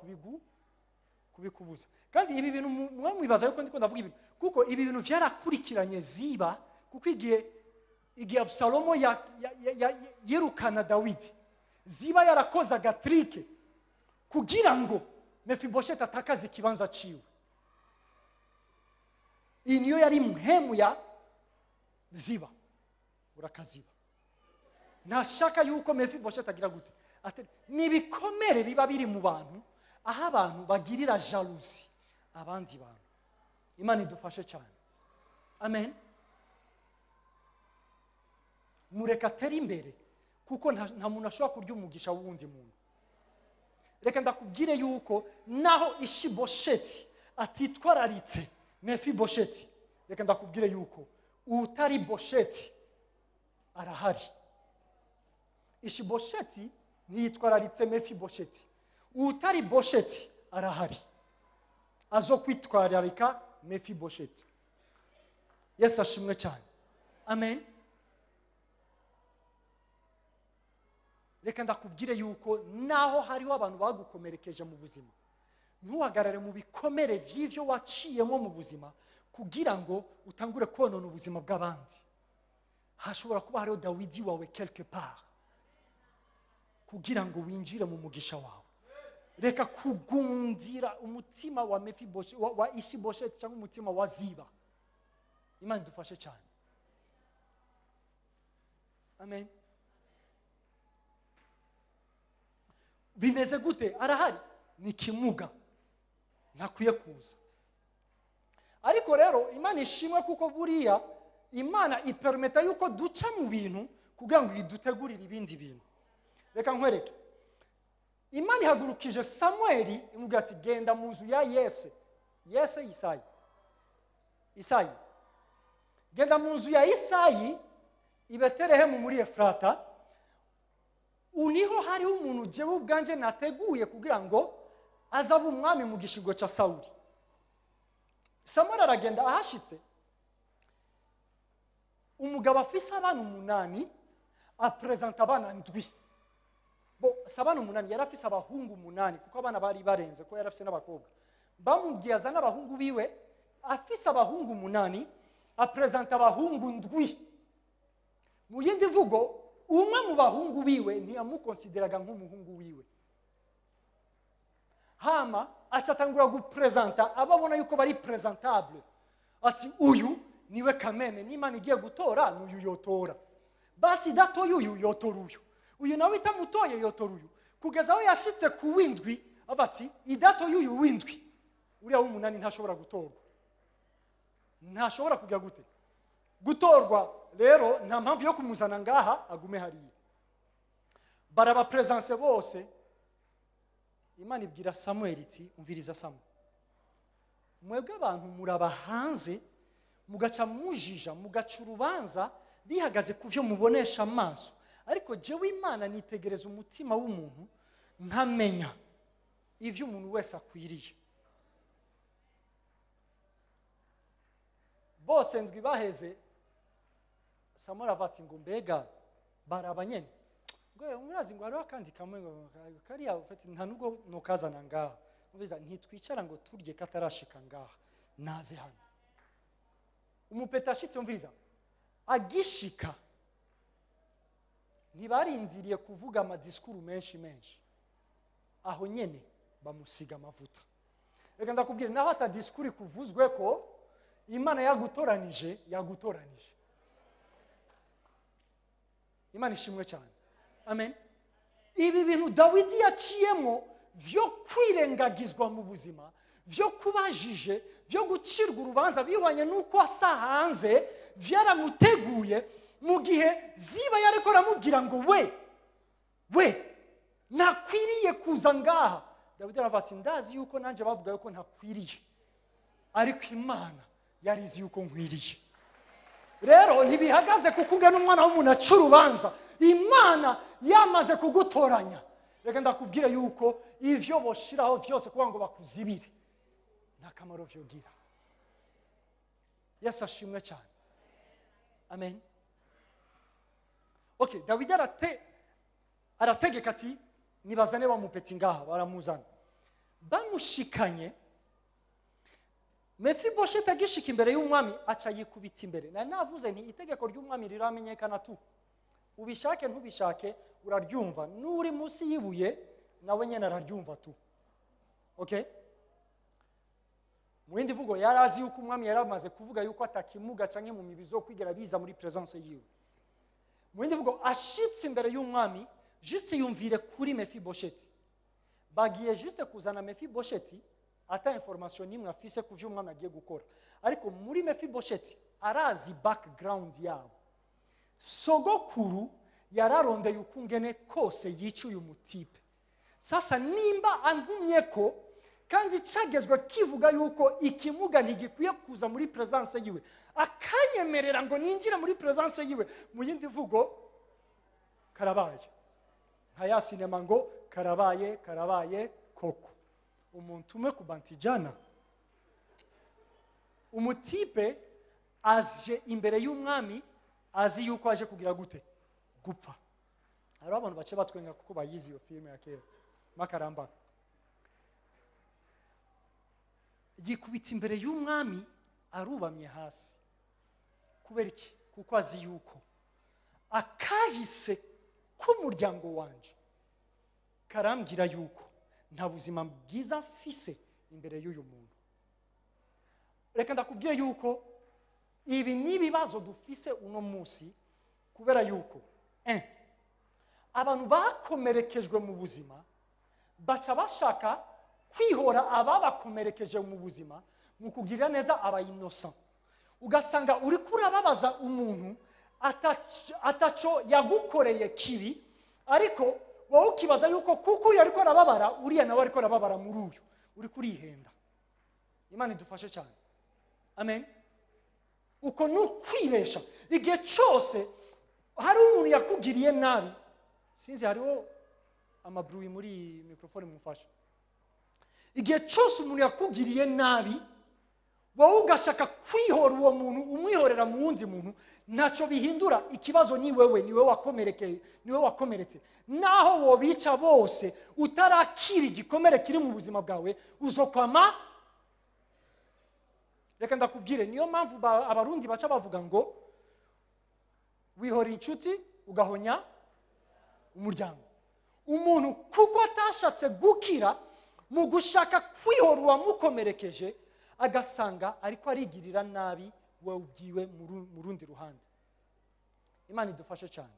kubikubuza. Kandi ibi bintu mwe mwibaza yuko ndiko ndavuga ibintu, kuko ibi bintu vyarakurikiranye Ziba, kuko igihe Abusalomo yirukana Dawidi, Ziba yarakoze agatrike kugira ngo Mefibosheti atakaze ikibanza ciwe. Iyi niyo yari mpemu ya Ziba. Urakaziba, ntashaka yuko Mefibosheti agira gute. Ni ibikomere biba biri mu bantu, aho abantu bagirira jalousie abandi bantu. Imana idufashe cyane. Amen. Mureka atere imbere, kuko nta muntu ashobora kurya umugisha w'uwundi muntu. Reka ndakubwire yuko naho Ishibosheti atitwararitse Mefibosheti, reka ndakubwire yuko utari Bosheti arahari. Ishibosheti ntiyitwararitse Mefibosheti, utari Bosheti arahari azo kwitwararika Mefibosheti. Yesu ashimwe cyane. Amen. Reka ndakubwire yuko naho hariho abantu bagukomerekeje mu buzima, ntuhagarare mu bikomere vy'ivyo waciyemo mu buzima kugira ngo utangure konona ubuzima bw'abandi. Hashobora kuba hariho Dawidi wawe quelque part kugira ngo winjire mu mugisha wawe. Reka kugundira umutima wa Mefibosheti, wa Ishibosheti, cyangwa umutima wa Ziba. Imana idufashe cyane. Amen. Bimeze gute? Arahari, ni kimuga, ntakwiye kuza. Ariko rero Imana ishimwe, kuko buriya Imana ipermeta yuko duca mu bintu kugira ngo idutegurire ibindi bintu. Reka nkwereke. Imana ihagurukije Samueli, imubwira ati genda mu nzu ya Yese. Yese, Isayi, Isayi, genda mu nzu ya Isayi i Betelehemu muri Efurata, uniho hariho umuntu jewe ubwanje nateguye kugira ngo azabe umwami mu gishigo cya Sawuli. Samuel aragenda, ahashitse umugabo afise abana 8, apresenta abana 7. Bo si abana 8, yari afise abahungu 8, kuko abana bari barenze, ko yari afise n'abakobwa. Bamubwiye azana abahungu biwe, afise abahungu 8, apresenta abahungu 7. Mu yindi mvugo, umwe mu bahungu biwe ntiyamukonsideraga nk'umuhungu wiwe. Hama acatangura gupresenta ababona yuko bari présentable, ati uyu niwe kameme, n'Imana igiye gutora n'uyu yotora, basi datoye uyu yotora uyu, uyu nawe itamutoye yotora uyu, kugeza aho yashitse ku w'indwi, ava ati idatoye uyu w'indwi, uriya w'umunani ntashobora gutorwa, ntashobora kujya gute gutorwa. Rero nta mpamvu yo kumuzana ngaha, agume hariya. Barabapresence bose. Imana ibwira Samuel iti umviriza Samuel, mwebwe abantu muraba hanze mugaca mujija, mugaca urubanza Bihagaze ku byo mubonesha amaso, ariko jewe Imana nitegereza umutima w'umuntu nkamenya ivyo umuntu wese akwiriye. Bose ndwi baheze, Samuel avati ngo mbega baraba nyene ngo murazi ngo hariho akandi kamwe ngo kariya ufite nta nubwo nokazana ngaha, umviza ntitwicara ngo turye katarashika ngaha, naze hano. Umupeta ashitse, umviriza, agishika ntibarindiriye kuvuga amadisikuru menshi menshi, aho nyene bamusiga amavuta. Reka ndakubwira, naho atadisikuru kuvuzwe ko Imana yagutoranije, yagutoranije. Imana ishimwe cyane. Amen. Ibi bintu Dawidi yaciyemo vyo kwirengagizwa mu buzima, vyo kubajije, vyo gucirwa urubanza bihwanye n'uko asa hanze, vyaramuteguye mu gihe Ziba yariko aramubwira ngo we ntakwiriye kuza ngaha. Dawidi aravuga ati ndazi yuko nanje bavuga yuko ntakwiriye, ariko Imana yarizi yuko nkwiriye. Rero ntibihagaze kuko ungana umwana w'umuntu aca urubanza, Imana yamaze kugutoranya. Reka ndakubwire yuko ivyo boshiraho vyose kugira ngo bakuzibire nta kamaro vyogira. Yesu ashimwe cyane. Amen. Okay, Dawidi arategeka ati nibazane bamupeti ngaha, baramuzana. Bamushikanye, Mefibosheti agishika imbere y'umwami aca yikubita imbere. Nari navuze nti itegeko ry'umwami riramenyekana tu, ubishake ntubishake uraryumva, n'uri munsi y'ibuye nawe nyene araryumva tu. Okay? Mu yindi mvugo yari azi yuko umwami yari amaze kuvuga yuko atakimuga canke mu mibizo kwigera biza muri presence yiwe. Mu yindi mvugo ashitse imbere y'umwami, juste yumvire kuri Mefibosheti. Bagiye juste kuzana Mefibosheti ata information nimwe afise ku vyo umwami agiye gukora, ariko muri Mefibosheti arazi background yabo. Sogokuru yararondeye ukungene kose yica uyu mutipe. Sasa nimba antumye ko kandi cagezwe kivuga yuko ikimuga ntigikwiye kuza muri presence yiwe, akanyemerera ngo ninjire muri presence yiwe, mu yindi mvugo karabaye nka ya sinema ngo karabaye karabaye koko. Umuntu umwe ku bantijana, umutipe aje imbere y'umwami azi yuko aje kugira gute? Gupfa. Hariho abantu bace batwenga kuko bayizi iyo filime ya kera makaramba. Yikubita imbere y'umwami arubamye hasi. Kubera iki? Kuko azi yuko akahise k'umuryango wanje karambwira yuko nta buzima bwiza mfise imbere y'uyu muntu. Reka ndakubwire yuko ibi ni ibibazo dufise uno munsi, kubera yuko abantu bakomerekejwe mu buzima baca bashaka kwihora ababakomerekeje mu buzima mu kugirira neza aba innocent. Ugasanga uri kurababaza umuntu ataco yagukoreye kibi, ariko wowe ukibaza yuko kuko uyu ariko arababara uriya nawe ariko arababara muri uyu, uri kurihenda. Imana idufashe cyane. Amen. Uko ni ukwibesha. Igihe cyose hari umuntu yakugiriye nabi, sinzi hariho amabruwi muri mikrofone mufasha. Igihe cyose umuntu yakugiriye nabi, wowe ugashaka kwihora uwo muntu umwihorera mu wundi muntu, ntacyo bihindura. Ikibazo ni wewe, ni wewe wakomerekeye, ni wewe wakomeretse. Naho wobica bose utarakira igikomere kiri mu buzima bwawe, uzokwama. Reka ndakubwire, niyo mpamvu abarundi baca bavuga ngo wihora inshuti ugahonya umuryango. Umuntu kuko atashatse gukira mu gushaka kwihora uwamukomerekeje, agasanga ariko arigirira nabi we ubwiwe mu rundi ruhande. Imana idufashe cyane.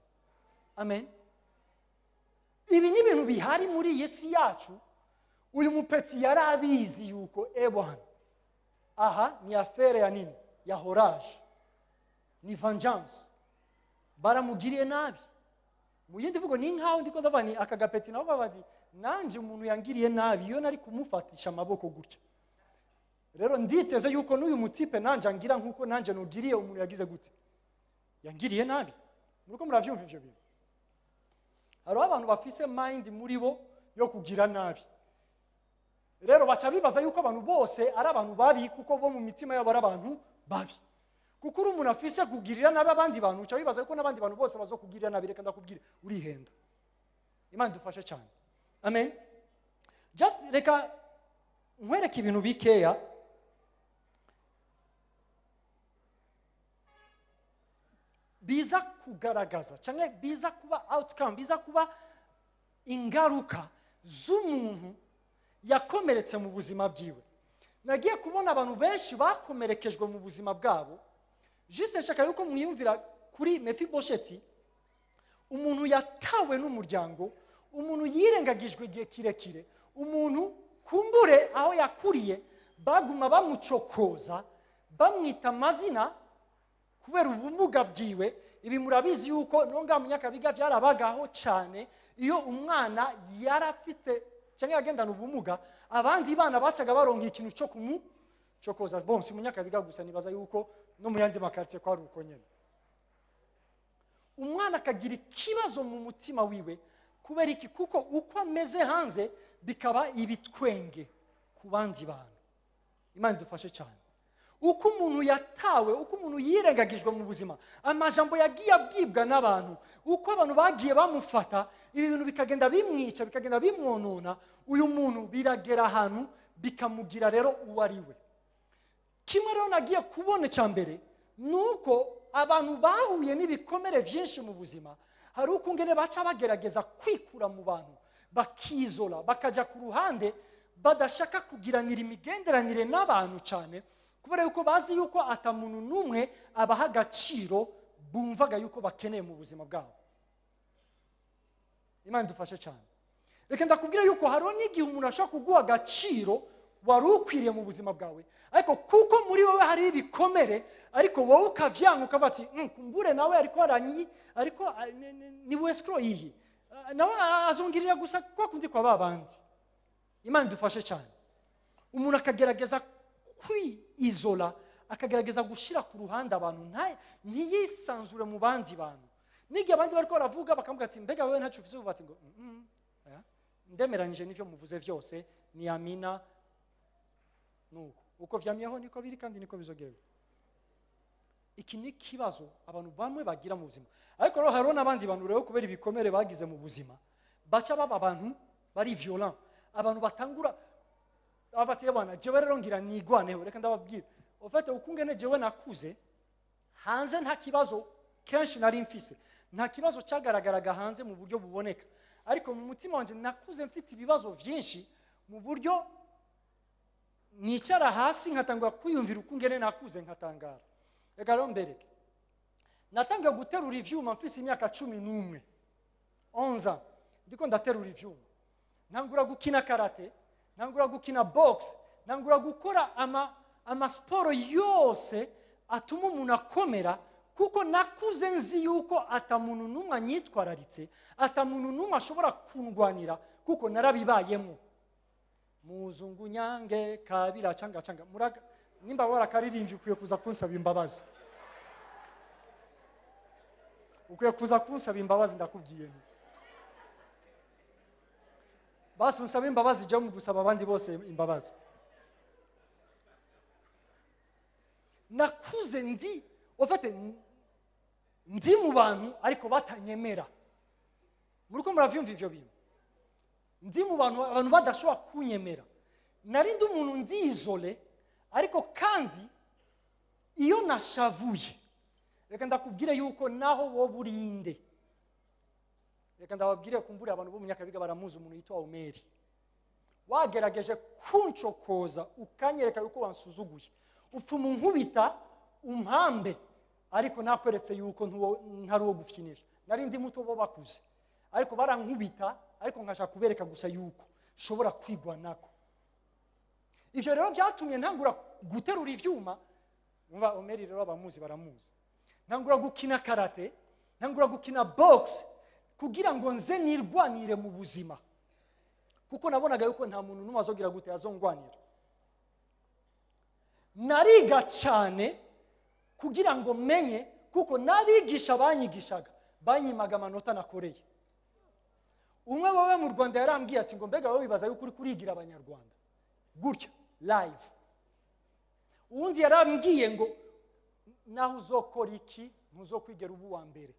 Amen. Ibi ni ibintu bihari muri iyi si yacu. Uyu mupeti yarabizi yuko ebwana aha ni affaire ya nini, ya horage, ni vengeance, baramugiriye nabi. Mu yindi vugo ni nkaho ndiko ndavuga ni aka gapeti nabo babazi nanje umuntu yangiriye nabi iyo nari kumufatisha amaboko gutya. Rero nditeze yuko n'uyu mutipe nanje angira nkuko nanje nugiriye umuntu yagize gute, Yangiriye nabi. Muriko muravyumva ivyo bintu? Hariho abantu bafise mind muri bo yo kugira nabi. Rero baca bibaza yuko abantu bose ari abantu babi, kuko bo mu mitima yabo ari abantu babi. Kuko uri umuntu afise kugirira nabi abandi bantu, uca wibaza yuko n'abandi bantu bose bazokugirira nabi. Reka ndakubwire, urihenda. Imana idufashe cyane. Amen. Just reka nkwereke ibintu bikeya biza kugaragaza cyangwa biza kuba outcome, biza kuba ingaruka z'umuntu yakomeretse mu buzima bwiwe. Nagiye kubona abantu benshi bakomerekejwe mu buzima bwabo. Juste nshaka yuko mwiyumvira kuri Mefibosheti, umuntu yatawe n'umuryango, umuntu yirengagijwe igihe kirekire, umuntu kumbure aho yakuriye baguma bamucokoza, bamwita amazina kubera ubumuga bwiwe. Ibi murabizi yuko nonga mu Nyakabiga byarabagaho cyane. Iyo umwana yarafite cyangwa yagendana ubumuga, abandi bana bacaga baronka ikintu cyo kumucokoza. Bon, si mu Nyakabiga gusa, nibaza yuko no mu yandi makartie kwa ruko nyene. Umwana akagira ikibazo mu mutima wiwe kubera iki? Kuko uko ameze hanze bikaba ibitwenge ku bandi bantu. Imana idufashe cyane. Uko umuntu yatawe, uko umuntu yirengagijwe mu buzima, amajambo yagiye abwibwa n'abantu, uko abantu bagiye bamufata, ibi bintu bikagenda bimwica, bikagenda bimwonona, uyu muntu biragera ahantu bikamugira rero uwo ari we. Kimwe rero nagiye kubona cya mbere nuko abantu bahuye n'ibikomere byinshi mu buzima, hari ukungene baca bagerageza kwikura mu bantu, bakizola, bakajya ku ruhande, badashaka kugiranira imigenderanire n'abantu cyane, kubera yuko bazi yuko atamuntu n'umwe abaha agaciro bumvaga yuko bakeneye mu buzima bwabo. Imana idufashe cyane. Reka ndakubwira yuko hariho n'igihe umuntu ashobora kuguha agaciro wari ukwiriye mu buzima bwawe, ariko kuko muri wowe hari ibikomere, ariko wowe ukavyanga ukavuga ati kumbure nawe ariko aranyi, ariko ni wescro iyi, nawe azongirira gusa kwa kundi kwa babandi. Imana idufashe cyane. Umuntu akagerageza kwiizola, akagerageza gushira ku ruhande abantu, ntiyisanzure mu bandi bantu. N'igihe abandi bariko baravuga bakamuga ati mbega wewe ntacyo ufise, bati ngo ndemeranyije n'ivyo muvuze vyose, ni amina. Nuko uko vyamyeho niko biri kandi niko bizogera. Iki ni kibazo abantu bamwe bagira mu buzima. Ariko rero hariho n'abandi bantu rero kubera ibikomere bagize mu buzima, baca baba abantu bari violent, abantu batangura abatiye bana jewe rero ngira nigwaneho. Reka ndababwira, ufate ukungene jewe nakuze hanze nta kibazo kenshi nari mfise, nta kibazo cyagaragaraga hanze mu buryo buboneka, ariko mu mutima wanje nakuze mfite ibibazo byinshi mu buryo nicara hasi nkatangura kwiyumvira ukungene nakuze nkatangara. Reka rero mbereke, natangiye guterura ivyuma mfise imyaka 11, 11 ndiko ndaterura ivyuma, ntangura gukina karate, ntangura gukina box, ntangura gukora amasiporo yose atuma umuntu akomera, kuko nakuze nzi yuko atamuntu n'umwe anyitwararitse, atamuntu n'umwe ashobora kundwanira, kuko narabibayemo. Muzungu nyange kabira changa changa muraga, nimba warakaririmbye ukwiye kuza kunsaba imbabazi, ukwiye kuza kunsaba imbabazi, ndakubwiye nti basi unsabe imbabazi, jya mu gusaba abandi bose imbabazi. Nakuze ndi ofete ndi mu bantu ariko batanyemera. Muriko muravyumva ivyo bintu? Ndi mu bantu, abantu badashobora kunyemera. Nari ndi umuntu ndizole, ariko kandi iyo nashavuye, reka ndakubwire yuko naho wowe urinde. Reka ndababwire kumbure abantu bo mu Nyakabiga baramuzi umuntu yitwa Omeri. Wagerageje kuncokoza ukanyereka yuko wansuzuguye, upfuma unkubita umpambe, ariko nakweretse yuko ntari uwo gufyinisha. Nari ndi muto bo bakuze, ariko barankubita, ariko nkashaka kubereka gusa yuko nshobora kwigwanako. Ivyo rero byatumye ntangura guterura ivyuma. Umva Omeri rero abamuzi baramuzi. Ntangura gukina karate, ntangura gukina box, kugira ngo nze nirwanire mu buzima, kuko nabonaga yuko nta muntu n'umwe azogira gute azongwanira. Nariga cyane kugira ngo menye Kuko n'abigisha banyigishaga banyimaga amanota nakoreye. Umwe wowe mu Rwanda yarambwiye ati ngo mbega wowe wibaza yuko uri kurigira abanyarwanda gutya live. Uwundi yarambwiye ngo naho uzokora iki ntuzokwigera uba uwa mbere.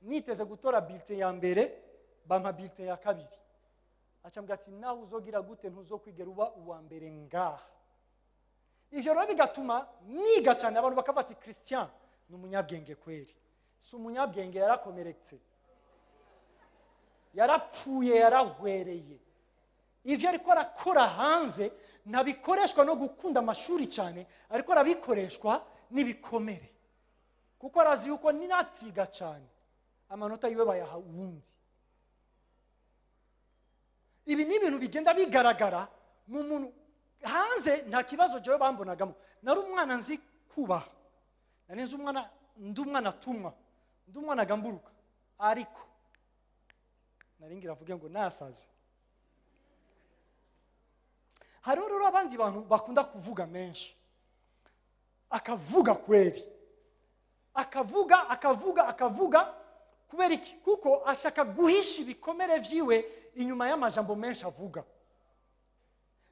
Niteze gutora bulletin ya mbere, bampa bulletin ya kabiri. Acambwira ati naho uzogira gute ntuzokwigera uba uwa mbere ngaha. Ivyo rero bigatuma niga cyane, abantu bakavuga ati Christian ni umunyabwenge kweri. Si umunyabwenge, yarakomeretse, yarapfuye, yarahwereye. Ivyo ariko arakora hanze ntabikoreshwa no gukunda amashuri cyane, ariko arabikoreshwa n'ibikomere, kuko arazi yuko ninatiga cyane amanota yiwe bayaha uwundi. Ibi ni ibintu bigenda bigaragara mu muntu hanze. Nta kibazo jewe bambonagamo, nari umwana nzi kubaha, nari nzi umwana, ndi umwana atumwa, ndi umwana agamburuka, ariko nari ngira avuge ngo nasaze. Hariho rero abandi bantu bakunda kuvuga menshi, akavuga kweri, akavuga akavuga akavuga. Kubera iki? Kuko ashaka guhisha ibikomere vyiwe inyuma y'amajambo menshi avuga.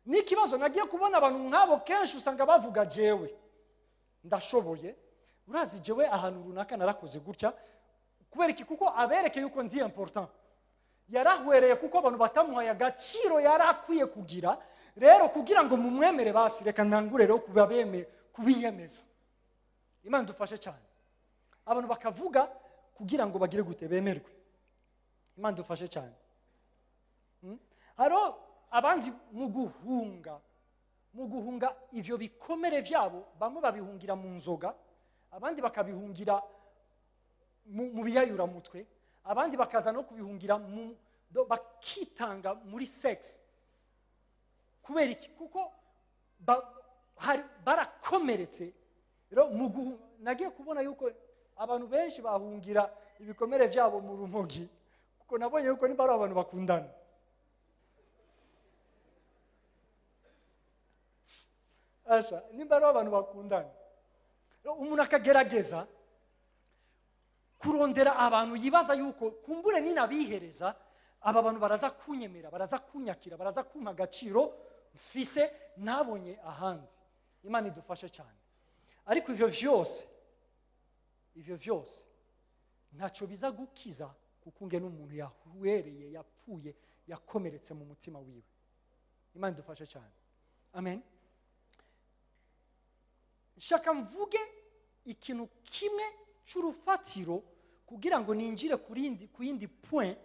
N'ikibazo nagiye kubona, abantu nk'abo kenshi usanga bavuga jewe ndashoboye, urazi jewe ahantu runaka narakoze gutya. Kubera iki? Kuko abereke yuko ndi important. Yarahwereye kuko abantu batamuhaye agaciro yari akwiye kugira. Rero kugira ngo mumwemere, basi reka ntangure rero kubabeme kubiyemeza. Imana dufashe cyane. Abantu bakavuga kugira ngo bagire gute? Bemerwe. Imana dufashe cyane. Hariho abandi mu guhunga ivyo bikomere vyabo, bamwe babihungira mu nzoga, abandi bakabihungira mu biyayuramutwe, abandi bakaza no kubihungira bakitanga muri sex. Kubera iki? Kuko barakomeretse. Rero nagiye kubona yuko abantu benshi bahungira ibikomere vyabo mu rumogi, kuko nabonye yuko niba ari abantu bakundana, asha nimba ari abantu bakundana, rero umuntu akagerageza kurondera abantu yibaza yuko kumbure ninabihereza aba bantu baraza kunyemera, baraza kunyakira, baraza kumpa agaciro mfise ntabonye ahandi. Imana idufashe cyane. Ariko ivyo vyose ntacyo biza gukiza, kuko unge n'umuntu yahwereye, yapfuye, yakomeretse mu mutima wiwe. Imana idufashe cyane. Amen. Nshaka mvuge ikintu kimwe cy'urufatiro kugira ngo ninjire ku yindi point.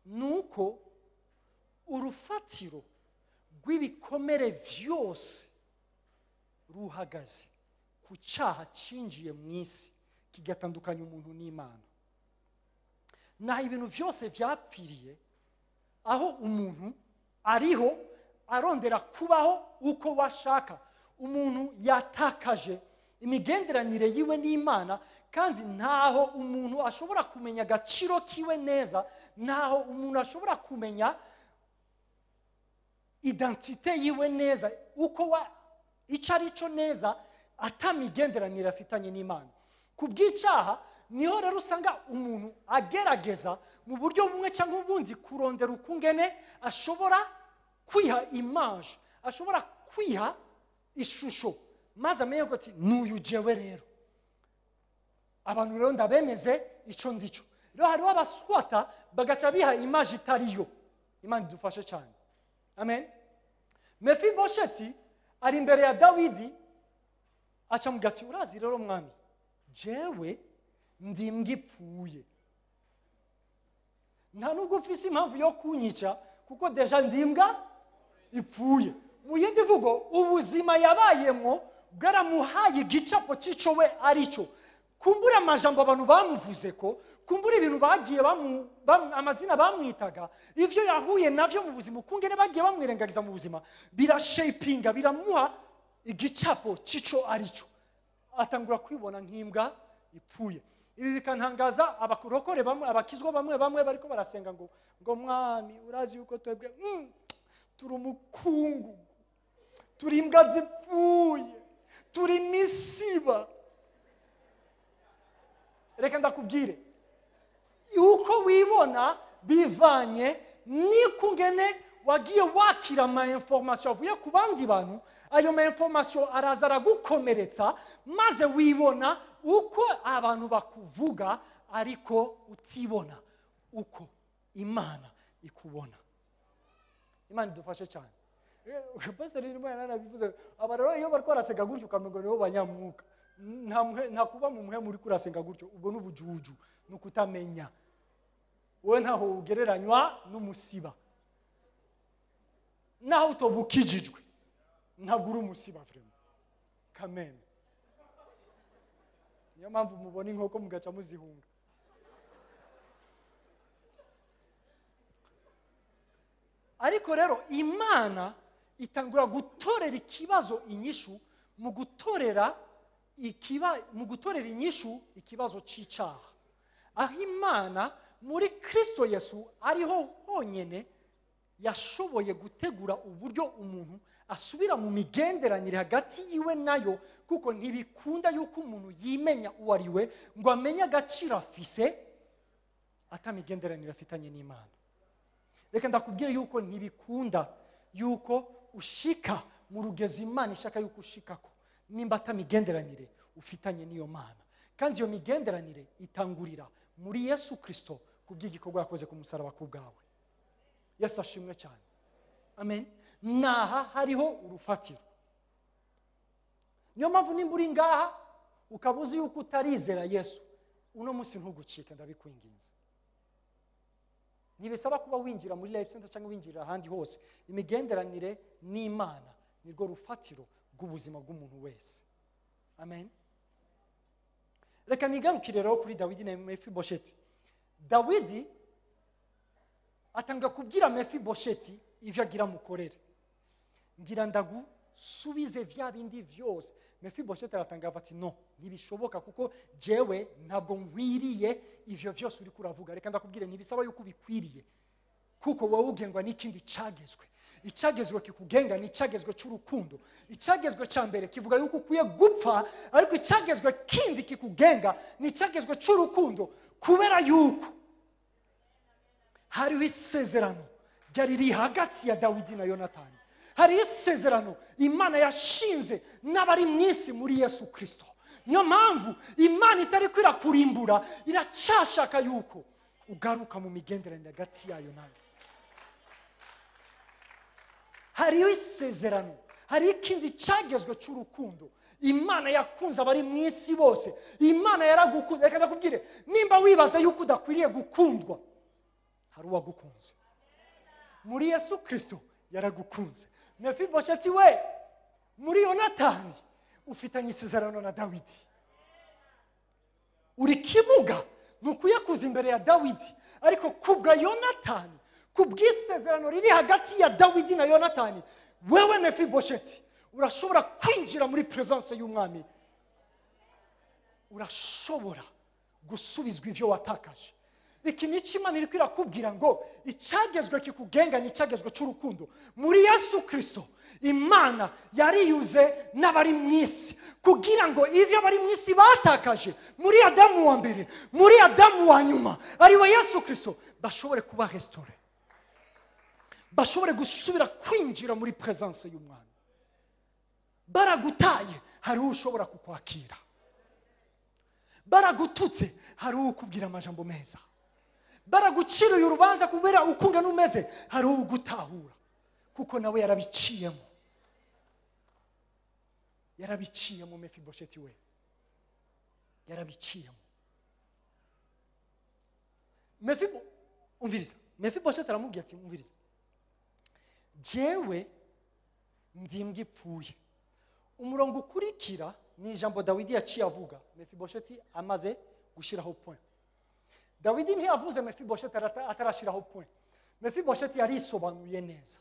Nuko urufatiro rw'ibikomere vyose ruhagaze ku cyaha cinjiye mu isi kigatandukanya umuntu n'Imana. Naho ibintu vyose vyapfiriye, aho umuntu ariho arondera kubaho uko washaka, umuntu yatakaje imigenderanire yiwe n'Imana, kandi ntaho umuntu ashobora kumenya agaciro kiwe neza, ntaho umuntu ashobora kumenya identité yiwe neza, uko wa icyo ari cyo neza, atamigenderanire afitanye n'Imana. Ku bw'icyaha niho rero usanga umuntu agerageza mu buryo bumwe cyangwa ubundi kurondera ukungene ashobora kwiha image, ashobora kwiha ishusho, maze amenye ko ati n'uyu jewe. Rero abantu rero ndabemeze icyo ndicyo. Rero hariho abaswata bagaca biha image itariyo. Imana idufashe cyane. Amen. Mefibosheti ari imbere ya Dawidi, aca mu gati: "Urazi rero mwami, jewe ndi imbwa ipfuye. Nta nubwo ufise impamvu yo kunyica, kuko déjà ndi imbwa ipfuye." Mu yindi mvugo, ubuzima yabayemwo bwaramuhaye igicapo cy'ico we aricyo. Kumbura amajambo abantu bamuvuze, ko kumbura ibintu bagiye amazina bamwitaga, ivyo yahuye navyo mu buzima, ukungene bagiye bamwirengagiza mu buzima, birashapinga, biramuha igicapo cy'ico aricyo. Atangura kwibona nk'imbwa ipfuye. Ibi bikantangaza abakurokore bamwe, abakizwa bamwe bamwe bariko barasenga ngo "Mwami, urazi yuko twebwe turi umukungugu, turi imbwa zipfuye, turi imisiba." Reka ndakubwire, uko wibona bivanye n'ikungene wagiye wakira ama information avuye ku bandi bantu. Ayo ma information araza aragukomeretsa, maze wibona uko abantu bakuvuga, ariko utibona uko Imana ikubona. Imana idufashe cyane. Pastor Imana narabivuze, aba rero iyo bariko barasenga gutyo ukamengo nibo banyamwuka. Nta kuba mu muhemu uri kurasenga gutyo, ubwo n'ubujuju, nukutamenya. Wowe ntaho ugereranywa n'umusiba, naho utobukijijwe ntabwo uri umusiba vraiment kameme. Niyo mpamvu mubona inkoko mugaca muzihunga. Ariko rero Imana itangura gutorera ikibazo inyishu mu gutorera inyishu ikibazo c'icaha, aho Imana muri Kristo Yesu ariho honyene yashoboye gutegura uburyo umuntu asubira mu migenderanire hagati yiwe nayo, kuko ntibikunda yuko umuntu yimenya uwo ari we ngo amenye agaciro afise atamigenderanire afitanye n'Imana. Reka ndakubwire yuko ntibikunda yuko ushika mu rugezo Imana ishaka yuko ushikako nimba atamigenderanire ufitanye n'iyo Mana. Kandi iyo migenderanire itangurira muri Yesu Kristo kubw'igikorwa yakoze ku musaraba ku bwawe. Yesu ashimwe cyane. Amen. Naha hariho urufatiro. Niyo mpamvu nimba uri ngaha ukaba uzi yuko utarizera Yesu, uno munsi ntugucike, ndabikwinginze. Ntibisaba kuba winjira muri Life Center cyangwa winjira ahandi hose. Imigenderanire n'Imana nirwo rufatiro rw'ubuzima bw'umuntu wese. Amen. Reka nigarukire rero kuri Dawidi na Mefibosheti. Dawidi atanga kubwira Mefibosheti ivyo agira mukorere. Ngira ndagusubize vya bindi vyose. Mefibosheti aratanga ati no, ntibishoboka kuko jewe ntabwo nkwiriye ivyo vyose uri kuravuga. Reka ndakubwire, ntibisaba yuko ubikwiriye, kuko wowe ugengwa n'ikindi cagezwe. Icagezwe kikugenga ni icagezwe cy'urukundo. Icagezwe cya mbere kivuga yuko ukwiye gupfa, ariko icagezwe kindi kikugenga ni icagezwe cy'urukundo, kubera yuko hariho isezerano ryari riri hagati ya Dawidi na Yonatani. Hariho isezerano Imana yashinze n'abari mu isi muri Yesu Kristo. Niyo mpamvu Imana itari kwirakurimbura, iracashaka yuko ugaruka mu migenderanire hagati yayo nayo. Hariho isezerano, hariho ikindi cyagezwe cy'urukundo. Imana yakunze abari mu isi bose. Imana yaragukunze. Reka ndakubwire, nimba wibaza yuko udakwiriye gukundwa, hari uwagukunze muri Yesu Kristo, yaragukunze. Mefibosheti we, muri Yonatani ufitanye isezerano na Dawidi. Uri kimuga nukuyakuza imbere ya Dawidi, ariko kubwa Yonatani, kubw'isezerano riri hagati ya Dawidi na Yonatani, wewe Mefibosheti urashobora kwinjira muri presence y'umwami. Urashobora gusubizwa ivyo watakaje. Iki ni Imana iri kwirakubwira ngo icyagezwe kikugenga ni icyagezwe cy'urukundo. Muri Yesu Kristo Imana yariyuze n'abari mu isi kugira ngo ivyo abari mu isi batakaje muri Adamu wa mbere, muri Adamu wa nyuma, ari we Yesu Kristo, bashobore kuba restore, bashobore gusubira kwinjira muri presence y'umwami. Baragutaye, hari ushobora kukwakira. Baragututse, hari ukubwira amajambo meza. Baraguciriye urubanza kubera ukunga n'umeze, hari ugutahura, kuko nawe yarabiciyemo. Yarabiciyemo Mefibosheti we, yarabiciyemo. Umviriza. Mefibosheti aramubwira ati umviriza, jewe ndi imbwa ipfuye. Umurongo ukurikira ni ijambo Dawidi yaciye avuga Mefibosheti amaze gushiraho point. Dawidi ntiyavuze Mefibosheti atarashiraho point. Mefibosheti yarisobanuye neza.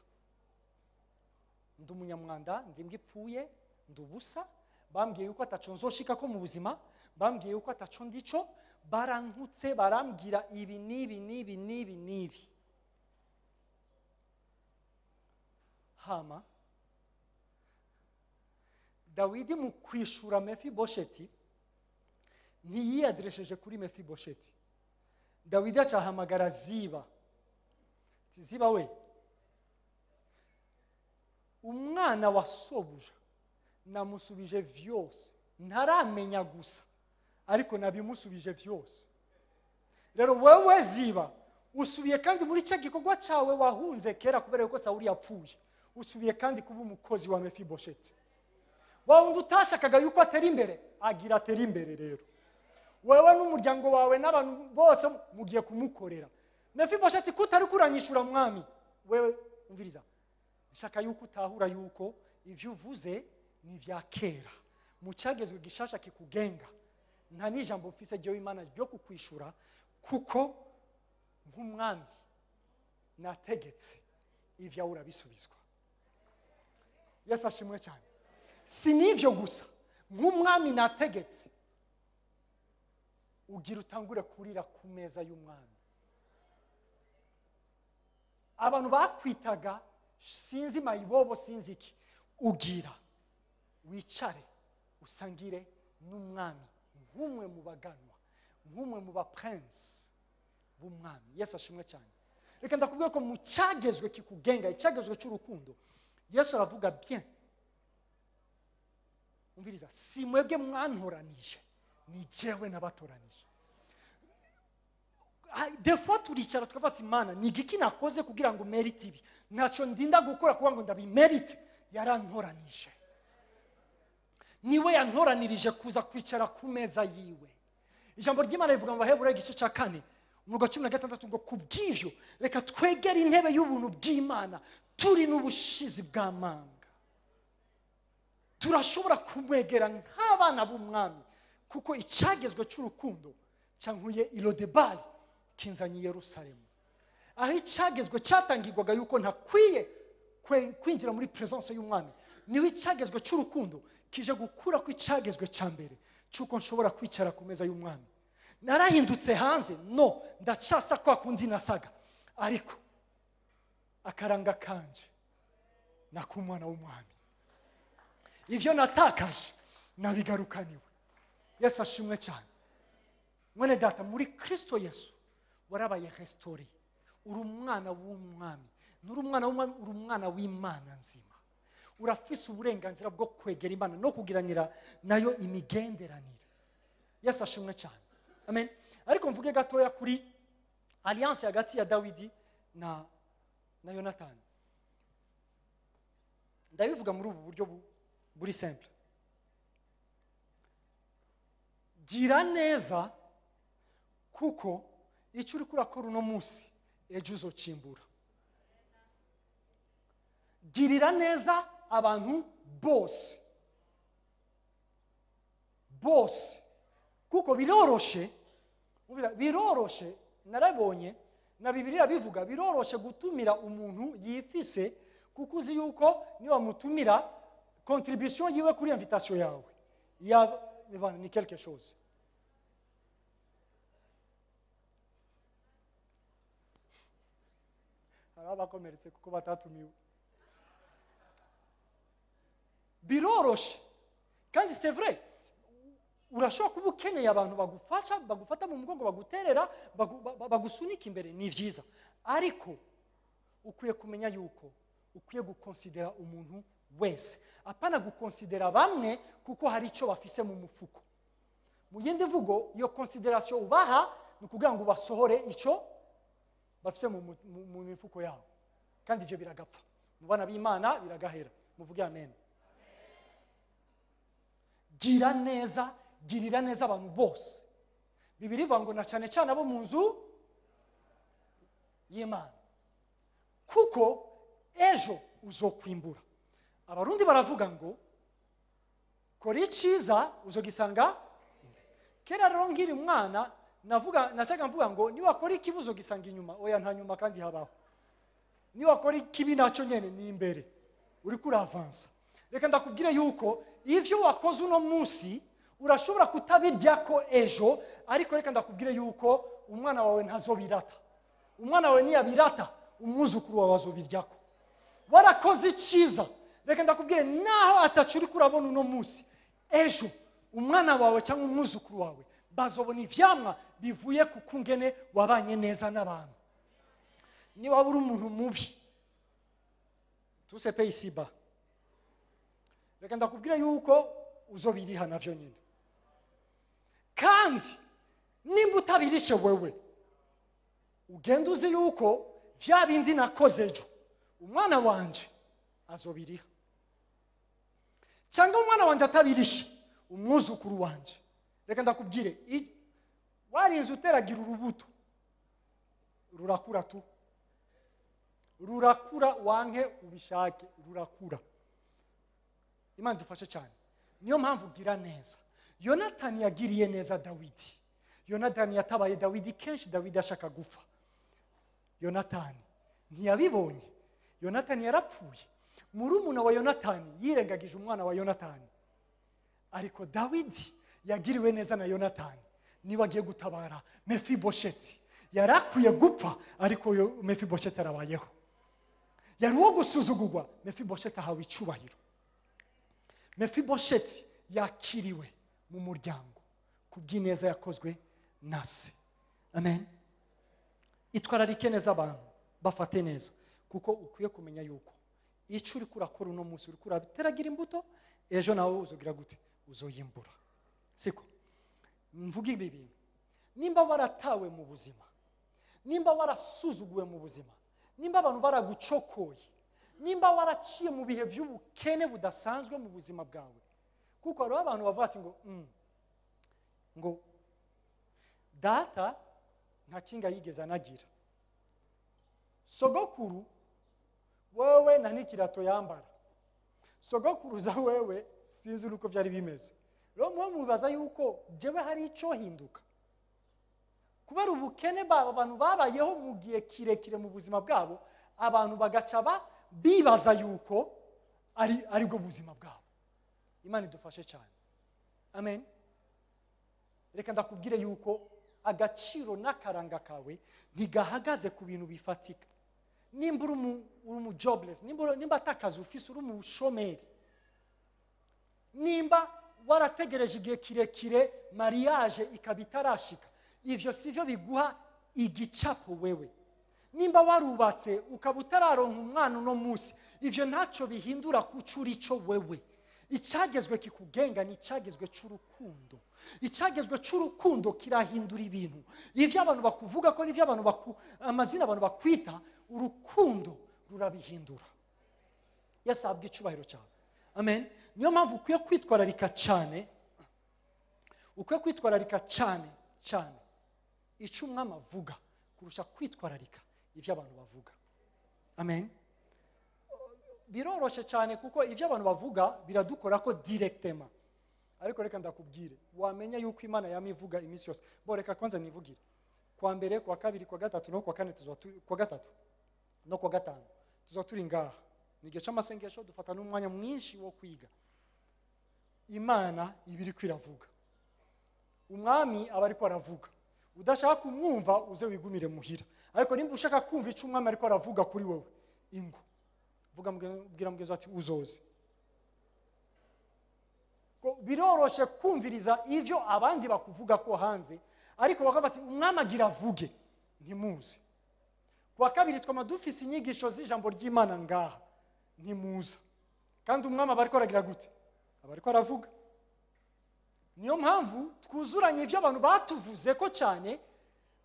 Ndi umunyamwanda, ndi imbwa ipfuye, ndi ubusa, bambwiye yuko ataco nzoshika ko mu buzima, bambwiye yuko ataco ndico, barantutse barambwira ibi n'ibi n'ibi n'ibi n'ibi. Hama Dawidi mu kwishura Mefibosheti Ntiyiyaderesheje kuri Mefibosheti. Dawidi acahamagara Ziba. Ziba we, umwana wa sobuja namusubije vyose, ntaramenya gusa ariko nabimusubije vyose. Rero wewe Ziba usubiye kandi muri cya gikorwa cyawe wahunze kera kubera yuko Sawuli yapfuye, usubiye kandi kuba umukozi wa Mefibosheti. Wa wundi utashakaga yuko atera imbere, agira atera imbere. Rero wewe n'umuryango wawe n'abantu bose mugiye kumukorera. Mefibosheti, kutari kuranyishura mwami, wewe umviriza, nshaka yuko utahura yuko ivyo uvuze ni vya kera, mu cyagezwe gishasha kikugenga nta n'ijambo mfise ryo Imana ryo kukwishura, kuko nk'umwami nategetse ivyawe urabisubizwa. Yesu ashimwe cyane. Si n'ivyo gusa, nk'umwami nategetse ugira utangure kurira ku meza y'umwami. Abantu bakwitaga sinzi mayibobo sinzi iki, ugira wicare usangire n'umwami nk'umwe mu baganwa, nk'umwe mu ba prince b'umwami. Yesu ashimwe cyane. Reka ndakubwira ko mu cyagezwe kikugenga, icyagezwe cy'urukundo, Yesu aravuga bien. Umviriza, si mwebwe mwantoranije, ni jewe nabatoranije. Des fois turicara tukavuga ati Imana ni igiki nakoze kugira ngo merite ibi, ntacyo ndinda gukora kugira ngo ndabimerite. Yarantoranije, niwe yantoranirije kuza kwicara ku meza yiwe. Ijambo ry'Imana rivuga mu Baheburayo igice cya 4 umurongo wa 16 ngo kubw'ivyo reka twegere intebe y'ubuntu bw'Imana turi n'ubushizi bw'amanga. Turashobora kumwegera nk'abana b'umwami, kuko icyagezwe cy'urukundo cyankuye i Lodebari kinzanye i Yerusalemu. Aho icyagezwe cyatangirwaga yuko ntakwiye kwinjira muri presence y'umwami, niho icyagezwe cy'urukundo kije gukura ko icyagezwe cya mbere cy'uko nshobora kwicara ku meza y'umwami. Narahindutse hanze, no ndacasa kwa kundi nasaga, ariko akaranga kanje nakumwana w'umwami. Ivyo natakaje nabigarukaniwe. Yesu ashimwe cyane. Mwene data, muri Kristo Yesu warabaye restauré, uri umwana w'umwami. Nuri umwana w'umwami, uri umwana w'Imana nzima. Urafise uburenganzira bwo kwegera Imana no kugiranira nayo imigenderanire. Yesu ashimwe cyane. Amen. Ariko mvuge gatoya kuri alliance hagati ya Dawidi na Yonatani. Ndabivuga muri ubu buryo buri simple. Gira neza, kuko icyo uri kurakora uno munsi ejo uzocimbura. Girira neza abantu bose bose, kuko biroroshe, biroroshe. Narabonye na Bibiliya bivuga, biroroshe gutumira umuntu yifise, kuko uzi yuko niba wamutumira contribution yiwe kuri invitation yawe ya ni quelque chose. Hari abakomeretse kuko batatumiwe. Biroroshe kandi c'est vrai. Urashobora kuba ukeneye abantu bagufasha, bagufata mu mugongo, baguterera, bagusunika imbere, ni vyiza. Ariko ukwiye kumenya yuko ukwiye gukonsidera umuntu wese, apana gukonsidera bamwe kuko hari icyo bafise mu mufuko. Mu yindi mvugo, iyo consideration ubaha ni ukugira ngo basohore icyo bafise mu mifuko yabo, kandi ivyo biragapfa. Mu bana b'Imana biragahera. Muvuge amen. Gira neza, girira neza abantu bose. Bibiliya ivuga ngo na cyane cyane abo mu nzu y'Imana, kuko ejo uzokwimbura. Abarundi baravuga ngo kora icyiza uzogisanga imbere. Kera rero nkiri umwana navuga, nacaga mvuga ngo niwakora ikibi uzogisanga inyuma. Oya, nta nyuma kandi habaho. Niwakora ikibi nacyo nyene ni imbere, uriko uravansa. Reka ndakubwire yuko ivyo wakoze uno munsi urashobora kutabirya ko ejo, ariko reka ndakubwire yuko umwana wawe ntazobirata. Umwana wawe niyabirata, umwuzukuru wawe azobiryako. Warakoze icyiza, reka ndakubwire naho atacu uriko urabona uno munsi, ejo umwana wawe cyangwa umwuzukuru wawe Bazobona ivyamwa bivuye ku kungene wabanye neza n'abantu. Niba uri umuntu mubi, tout se paye ici bas. Reka ndakubwira yuko uzobiriha navyo nyine. Kandi nimba utabirishe wewe, ugenda uzi yuko vya bindi nakoze ejo umwana wanje azobiriha, cyangwa umwana wanje atabirishe umwuzukuru wanje. Reka ndakubwire, warinze uteragira urubuto rurakura tu, rurakura wanke ubishake, rurakura. Imana idufashe cyane. Niyo mpamvu ugira neza. Yonatani yagiriye neza Dawidi. Yonatani yatabaye Dawidi kenshi, Dawidi ashaka gufa. Yonatani ntiyabibonye. Yonatani yarapfuye. Murumuna wa Yonatani yirengagije umwana wa Yonatani. Ariko Dawidi yagiriwe neza na Yonatani, niwe agiye gutabara Mefibosheti. Yarakwiye gupfa, ariko Mefibosheti arabayeho. Yari uwo gusuzugurwa, Mefibosheti ahawe icyubahiro. Mefibosheti yakiriwe mu muryango kubw'ineza yakozwe na se. Amen. Itwararike neza abantu, bafate neza, kuko ukwiye kumenya yuko icyo uri kurakora uno munsi uri kurabiteragira imbuto, ejo nawe uzogira gute? Uzoyimbura. Siko mvuga ibi bintu, nimba waratawe mu buzima, nimba warasuzuguwe mu buzima, nimba abantu baragucokoye, nimba waraciye mu bihe by'ubukene budasanzwe mu buzima bwawe, kuko hariho abantu bavuga ati ngo ngo data nta kinga yigeze anagira, sogokuru wewe na n'ikirato yambara, sogokuruza wewe sinzi uko byari bimeze. Rero muba mubaza yuko jewe hari icyo hinduka kubera ubukene baba abantu babayeho mu gihe kirekire mu buzima bwabo, abantu bagaca bibaza yuko ari bwo buzima bwabo. Imana idufashe cyane. Amen. Reka ndakubwire yuko agaciro n'akaranga kawe ntigahagaze ku bintu bifatika. Nimba uri umu jobless, nimba atakazi ufise, uri umushomeri, nimba warategereje igihe kirekire mariage ikaba itarashika, ivyo sivyo biguha igicapo wewe. Nimba warubatse ukaba utararonka umwana uno munsi, ivyo ntacyo bihindura kuco urico wewe. Icyagezwe kikugenga ni icyagezwe cy'urukundo. Icyagezwe cy'urukundo kirahindura ibintu. Ivyo abantu bakuvuga ko n'ivyo abantu amazina abantu bakwita, urukundo rurabihindura. Yesu ahabwe icyubahiro cyawe. Amen. Niyo mpamvu ukwiye kwitwararika cyane, ukwiye kwitwararika cyane cyane icyo umwami avuga kurusha kwitwararika ivyo abantu bavuga. Amen. Biroroshe cyane kuko ivyo abantu bavuga biradukora ko directement. Ariko reka ndakubwire, wamenya yuko Imana yamivuga iminsi yose. Bo reka kwanza nivugire. Kwa mbere, kwa kabiri, kwa gatatu no kwa kane, kwa gatatu no kwa gatanu tuzoba turi ngaha. Ni igihe c'amasengesho, dufata n'umwanya mwinshi wo kwiga. Imana iba iriko iravuga, umwami aba ariko aravuga. Udashaka kumwumva uze wigumire muhira, ariko nimba ushaka kumva ico umwami ariko aravuga kuri wewe, ingo vuga, bwira mugenzi ati uzoze. Ko biroroshe kumviriza ivyo abandi bakuvuga ko hanze, ariko bakavuga ati umwami agira avuge, ntimuzi. Kwa kabiri twama dufise inyigisho z'ijambo ry'Imana ngaha, ntimuza. Kandi umwami aba ariko aragira gute? Aba ariko aravuga. Niyo mpamvu twuzuranye ivyo abantu batuvuze ko cyane,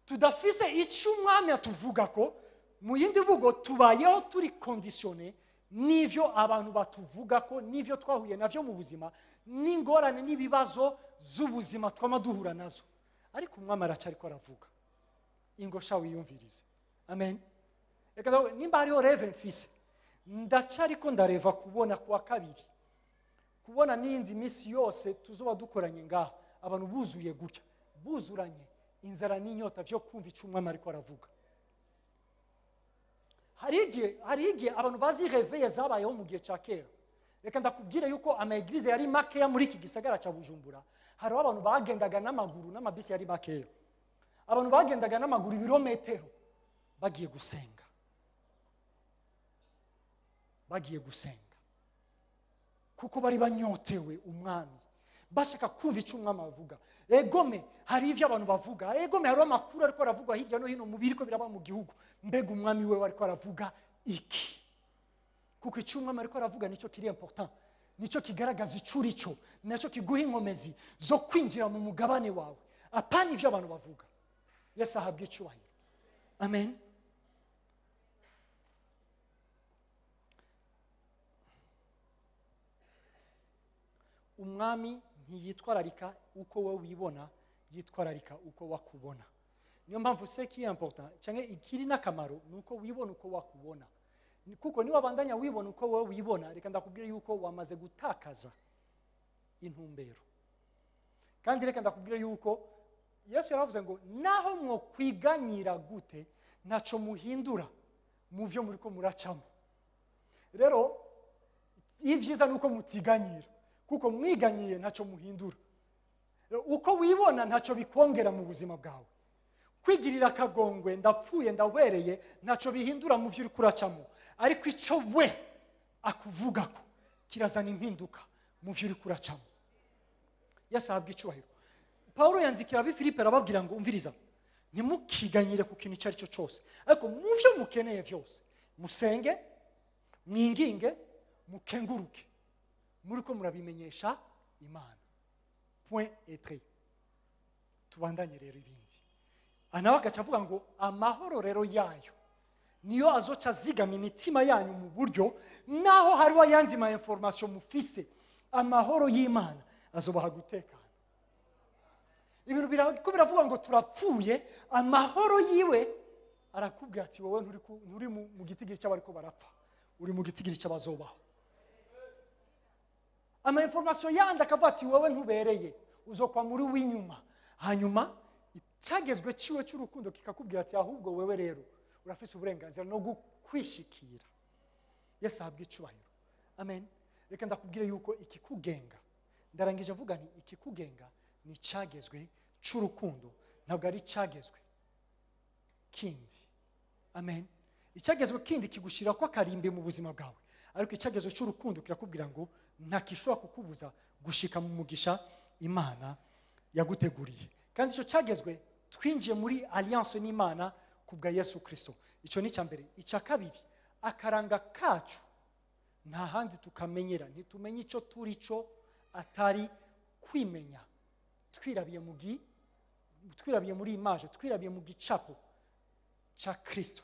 tudafise icyo umwami atuvuga ko. Mu yindi mvugo, tubayeho turi conditionnés n'ivyo abantu batuvuga ko, n'ivyo twahuye navyo mu buzima, n'ingorane n'ibibazo z'ubuzima twama duhura nazo. Ariko umwami aracyariko aravuga, ingo sha wiyumvirize. Amen. Reka nimba hariho rêve mfise, ndacariko ndareva kubona kuwa kabiri, kubona n'iyindi minsi yose tuzoba dukoranye ngaha, abantu buzuye gutya, buzuranye inzara n'inyota vyo kumva icyo umwami ariko aravuga. Hari igihe abantu bazi réveil zabayeho mu gihe cya kera. Reka ndakubwire yuko ama église yari makeya muri iki gisagara cya Bujumbura. Hariho abantu bagendaga n'amaguru, n'amabisi yari makeya. Abantu bagendaga n'amaguru ibirometero bagiye gusenga, bagiye gusenga kuko bari banyotewe umwami, Bashaka kumva icyo umwami avuga. Egome hari ivyo abantu bavuga, egome hari amakuru ariko aravugwa hirya no hino mu biriko biraba mu gihugu. Mbega umwami wewe ariko aravuga iki? Kuko icyo umwami ariko aravuga nicyo kiri important, nicyo kigaragaza icyo uri cyo, nacyo kiguha inkomezi zo kwinjira mu mugabane wawe, apana ivyo abantu bavuga. Yesu ahabwe icyubahiro. Amen. Umwami ntiyitwararika uko wowe wibona, yitwararika uko wakubona. Niyo mpamvu ce qui est important cyangwa ikiri n'akamaro ni uko wibona uko wakubona. Kuko niba wabandanya wibona uko wowe wibona, reka ndakubwira yuko wamaze gutakaza intumbero. Kandi reka ndakubwira yuko Yesu yaravuze ngo naho mwokwiganyira gute ntaco muhindura mu vyo muriko muracamo. Rero ivyiza nuko mutiganyira, kuko mwiganyiye ntaco muhindura. Uko wibona ntaco bikongera mu buzima bwawe. Kwigirira akagongwe ndapfuye ndahwereye ntaco bihindura mu vyo uriko uracamo, ariko ico we akuvugako kirazana impinduka mu vyo uriko uracamo. Yesu ahabwe icyubahiro. Paulo yandikira ab'i Filipi arababwira ngo umviriza, ntimukiganyire ku kintu icyo ari cyo cyose, ariko mu vyo mukeneye vyose musenge, mwinginge, mukenguruke, muriko murabimenyesha Imana. Point et trait. Tubandanye rero ibindi. Anawe agaca avuga ngo amahoro rero yayo niyo azoca azigama imitima yanyu mu buryo naho hariho ayandi ma information mufise, amahoro y'Imana azobaha gutekana. Ibintu ko biravuga ngo turapfuye, amahoro yiwe arakubwira ati wowe nturi mu gitigiri cy'abariko barapfa, uri mu gitigiri cy'abazobaho. Ama information yandi akavuga ati wowe ntubereye, uzokwa muri w'inyuma. Hanyuma icyagezwe ciwe cy'urukundo kikakubwira ati ahubwo wewe rero urafise uburenganzira no gukwishikira. Yesu ahabwe icyubahiro. Amen. Reka ndakubwira yuko ikikugenga, ndarangije avuga nti ikikugenga ni icyagezwe cy'urukundo, ntabwo ari icyagezwe kindi. Amen. Icyagezwe kindi kigushira ko akarimbi mu buzima bwawe, ariko icyagezwe cy'urukundo kirakubwira ngo ntakishobora kukubuza gushika mu mugisha Imana yaguteguriye. Kandi icyo cyagezwe twinjiye muri alliance n'Imana kubwa Yesu Kristo. Icyo ni icya mbere. Icya kabiri, akaranga kacu nta handi tukamenyera, ntitumenye icyo turi cyo atari kwimenya. Twirabiye twirabiye muri image, twirabiye mu gicapo cya Kristo,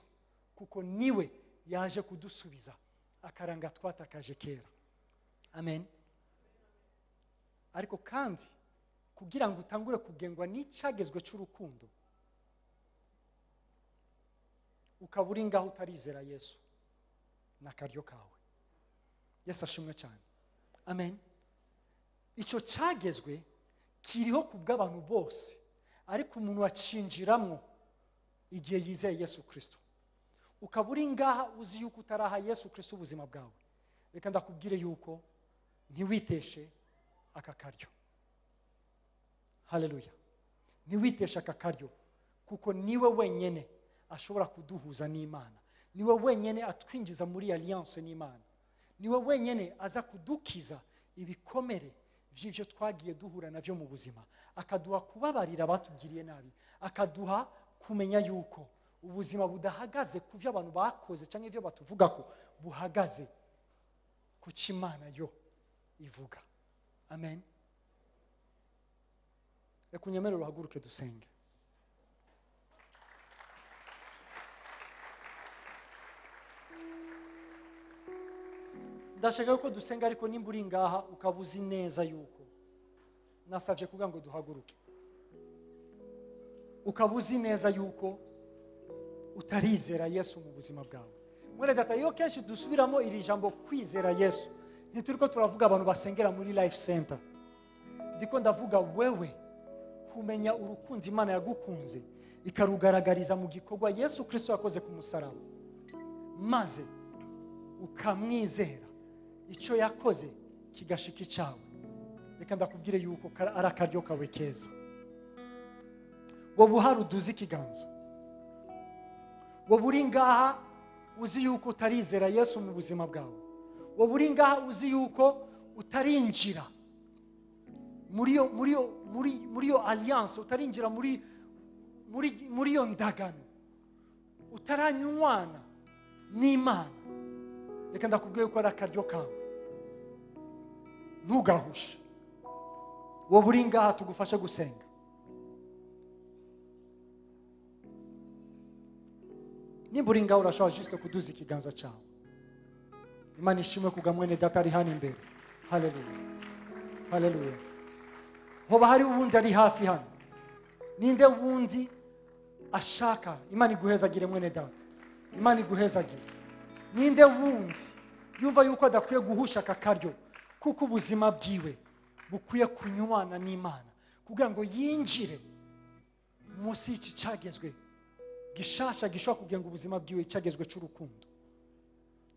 kuko niwe yaje kudusubiza akaranga twatakaje kera. Amen. Ariko kandi kugira ngo utangure kugengwa n'icyagezwe cy'urukundo, ukaba uri ngaho utarizera Yesu, n'akaryo kawe. Yesu ashimwe cyane. Amen. Icyo cyagezwe kiriho kubw'abantu bose, ariko umuntu acinjiramwo igihe yizeye Yesu Kristo. Ukaba uri ngaha uzi yuko utaraha Yesu Kristo ubuzima bwawe, reka ndakubwire yuko ntiwiteshe aka karyo. Haleluya. Ntiwiteshe aka karyo, kuko niwe wenyene ashobora kuduhuza n'Imana, niwe wenyene atwinjiza muri alliance n'Imana, niwe wenyene aza kudukiza ibikomere vy'ivyo twagiye duhura navyo mu buzima, akaduha kubabarira abatugiriye nabi, akaduha kumenya yuko ubuzima budahagaze ku vyo abantu bakoze canke ivyo batuvugako, buhagaze ku co Imana yo ivuga. Amen. Reka unyemerere uhaguruke dusenge. Ndashaka yuko dusenga, ariko nimba uri ngaha ukaba uzi neza yuko nasavye kugira ngo duhaguruke, ukaba uzi neza yuko utarizera Yesu mu buzima bwawe. Mwene data, iyo kenshi dusubiramo iri jambo kwizera Yesu, ntituriko turavuga abantu basengera muri Life Center. Ndiko ndavuga wewe kumenya urukundo Imana yagukunze ikarugaragariza mu gikorwa Yesu Kristo yakoze ku musaraba, maze ukamwizera, icyo yakoze kigashika icyawe. Reka ndakubwire yuko ari akaryo kawe keza. Wowe uhari uduze ikiganza, wowe uri ngaha uzi yuko utarizera Yesu mu buzima bwawe, wowe uri ngaha uzi yuko utarinjira muri iyo alliance, utarinjira muri iyo ndagano, utaranywana n'Imana, reka ndakubwiye ko ari akaryo kawe, ntugahushe. Wowe uri ngaha tugufashe gusenga. Nimba uri ngaha urashobora juste kuduza ikiganza cyawe. Imana ishimwe kubwa mwene data ari hano imbere. Haleluya, haleluya. Hoba hari uwundi ari hafi hano? Ninde wundi ashaka? Imana iguhezagire mwene data, Imana iguhezagire. Ninde wundi yumva yuko adakwiye guhusha aka karyo, kuko ubuzima bwiwe bukwiye kunywana n'Imana kugira ngo yinjire munsi y'iki cyagezwe gishasha gishobora kugenga ubuzima bwiwe, cyagezwe cy'urukundo?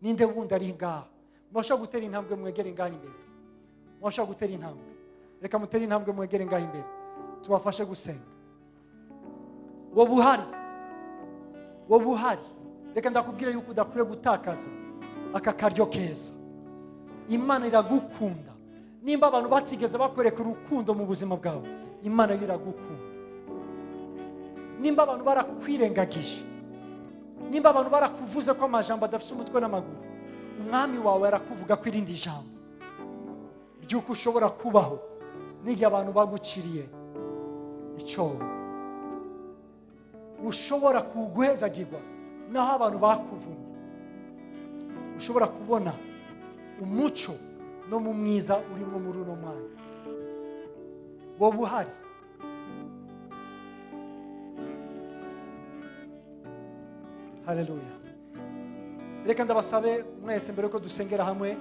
Ninde wundi ari ngaha? Mwashobora gutera intambwe mwegere ngaha imbere. Mwashobora gutera intambwe, reka mutere intambwe mwegere ngaha imbere, tubafashe gusenga. Wowe uhari, wowe uhari, reka ndakubwira yuko udakwiye gutakaza aka karyo keza. Imana iragukunda. Nimba abantu batigeze bakwereka urukundo mu buzima bwawe, Imana yo iragukunda. Nimba abantu barakwirengagije, nimba abantu barakuvuze ko amajambo adafite umutwe n'amaguru, umwami wawe arakuvuga ko irindi jambo ry'uko ushobora kubaho n'igihe abantu baguciriye icyobo, ushobora kuguhezagirwa naho abantu bakuvumye, ushobora kubona umuco no mu mwiza urimo muri uno mwanya. Wowe uhari, haleluya. Reka ndabasabe mwese mbere yuko dusengera hamwe,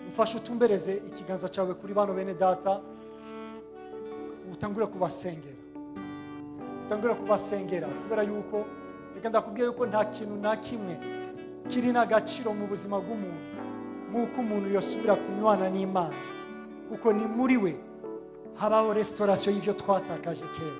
ufashe utumbereze ikiganza cyawe kuri bano bene data, utangure kubasengera, utangure kubasengera, kubera yuko reka ndakubwiye yuko nta kintu na kimwe kiri n'agaciro mu buzima bw'umuntu nk'uko umuntu yosubira kunywana n'Imana, kuko ni muri we habaho restauration y'ivyo twatakaje kera.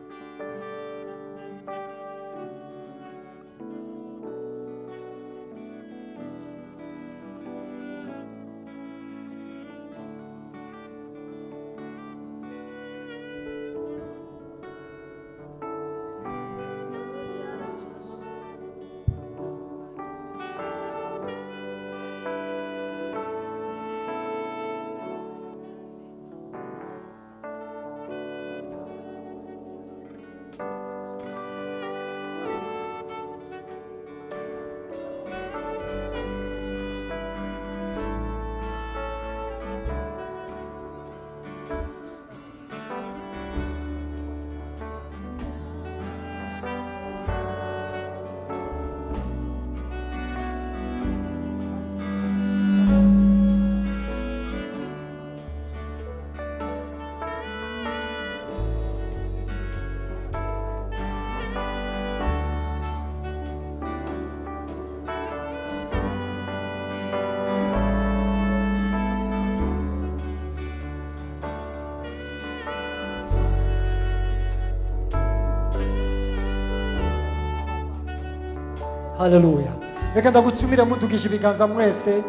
Haleluya. Reka ndagutumira mudugije ibiganza mwese,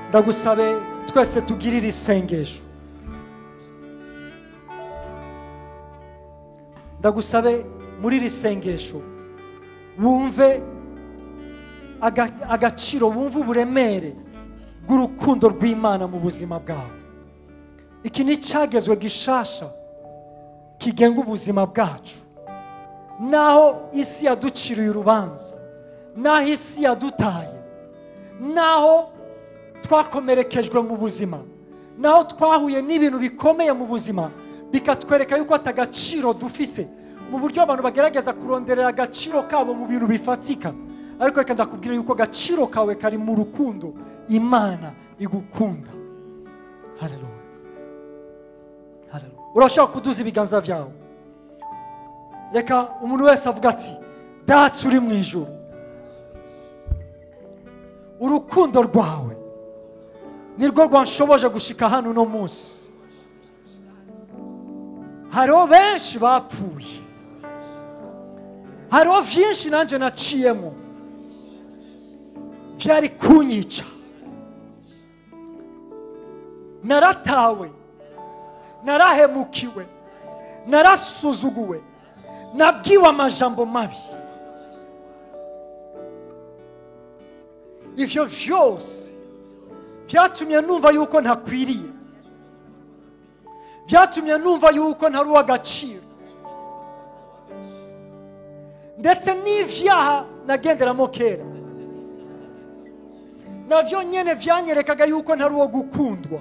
ndagusabe twese tugirire isengesho. Ndagusabe muri iri sengesho wumve agaciro, wumve uburemere bw'urukundo rw'Imana mu buzima bwawe. Iki ni icyagezwe gishasha kigenga ubuzima bwacu. Naho isi yaduciriye urubanza, naho isi yadutaye, naho twakomerekejwe mu buzima, naho twahuye n'ibintu bikomeye mu buzima bikatwereka yuko atagaciro dufise, mu buryo abantu bagerageza kuronderera agaciro kabo mu bintu bifatika, ariko reka ndakubwira yuko agaciro kawe kari mu rukundo Imana igukunda. Haleluya, haleluya. Urashobora kuduza ibiganza byawe, reka umuntu wese avuga ati: Data uri mu ijuru, urukundo rwawe nirwo rwanshoboje gushika hano uno munsi. Hariho benshi bapfuye, hariho vyinshi nanje naciyemo vyari kunyica, naratawe, Narahemukiwe, narasuzuguwe, nabwiwe amajambo mabi. Ivyo vyose vyatumye numva yuko ntakwiriye, vyatumye numva yuko ntari uw'agaciro, ndetse n'ivyaha nagenderamo kera navyo nyene vyanyerekaga yuko ntari uwo gukundwa.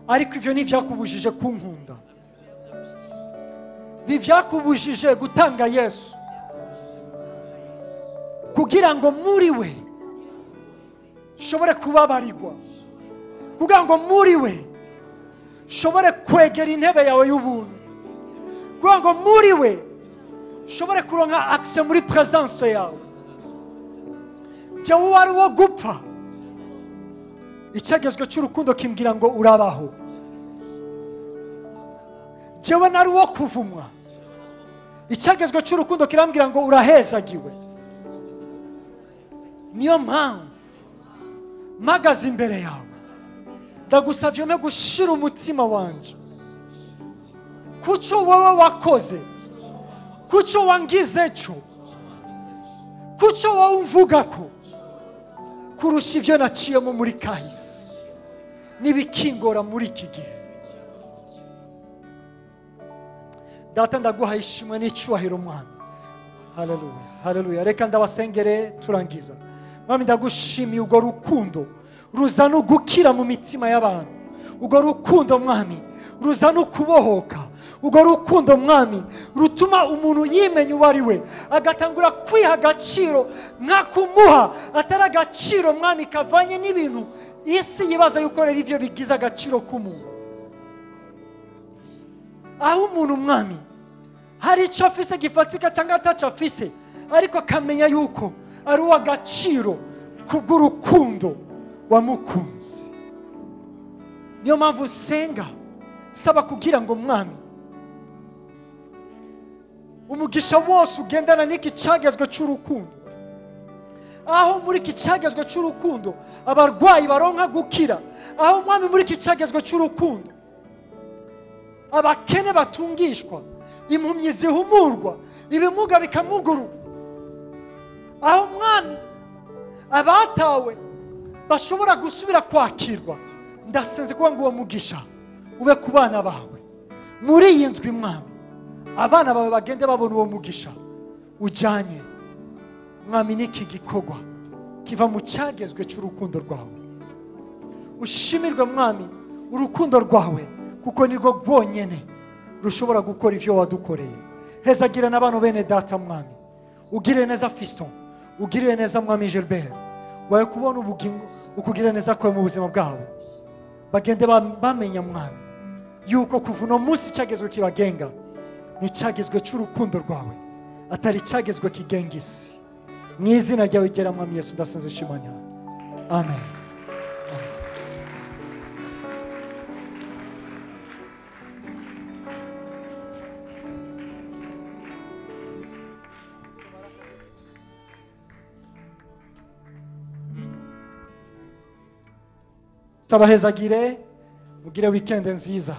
Ariko ivyo ntivyakubujije kunkunda, ntivyakubujije gutanga Yesu kugira ngo muri we nshobore kubabarirwa, kugira ngo muri we nshobore kwegera intebe yawe y'ubuntu, kugira ngo muri we nshobore kuronka accès muri presence yawe. Jewe wari wo gupfa, icyagezwe cy'urukundo kimbwira ngo urabaho. Jewe nari wo kuvumwa, icyagezwe cy'urukundo kirambwira ngo urahezagiwe. Niyo mpamvu mpagaze imbere yawe, ndagusavye mpe gushira umutima wanje kuco wowe wakoze, kuco wangize cyo, kuco wowe umvugako, kurusha ivyo naciyemo muri kahise n'ibikingora muri iki gihe. Data, ndaguha ishimwe n'icyubahiro Mwami. Haleluya, haleluya. Reka ndabasengere turangiza. Mwami, ndagushimiye urwo rukundo ruzana ugukira mu mitima y'abantu, urwo rukundo Mwami ruzana ukubohoka, urwo rukundo Mwami rutuma umuntu yimenya uwo ari we, agatangura kwiha agaciro nk'akumuha atari agaciro Mwami kavanye n'ibintu isi yibaza yuko rero ivyo bigize agaciro k'umuntu. Aho umuntu Mwami hari icyo afise gifatika cyangwa ataco afise, ariko akamenya yuko ari uw'agaciro kubw'urukundo wamukunze. Niyo mpamvu usenga saba kugira ngo Mwami umugisha wose ugendana n'iki cyagezwe cy'urukundo, aho muri iki cyagezwe cy'urukundo abarwayi baronka gukira, aho Mwami muri iki cyagezwe cy'urukundo abakene batungishwa, impumyi zihumurwa, ibimuga bikamugurwa, aho Mwami abatawe bashobora gusubira kwakirwa. Ndasenze kuba ngo uwo mugisha ube ku bana bawe muri iyi ndwi Mwami, abana bawe bagende babona uwo mugisha ujyanye Mwami n'iki gikorwa kiva mu cyagezwe cy'urukundo rwawe. Ushimirwe Mwami urukundo rwawe, kuko nirwo rwonyene rushobora gukora ivyo wadukoreye. Hezagira n'abantu bene data Mwami, ugire neza Fiston, ugire neza Mwami Gilbert, wawe kubona ubugingo ukugira neza kwawe mu buzima bwabo, bagende bamenya Mwami yuko kuva uno munsi icyagezwe kibagenga ni icyagezwe cy'urukundo rwawe, atari icyagezwe kigenga isi. Mu izina ryawe igera Mwami Yesu ndasenze shimanya, amen. Sabahezagire, mugire weekend nziza.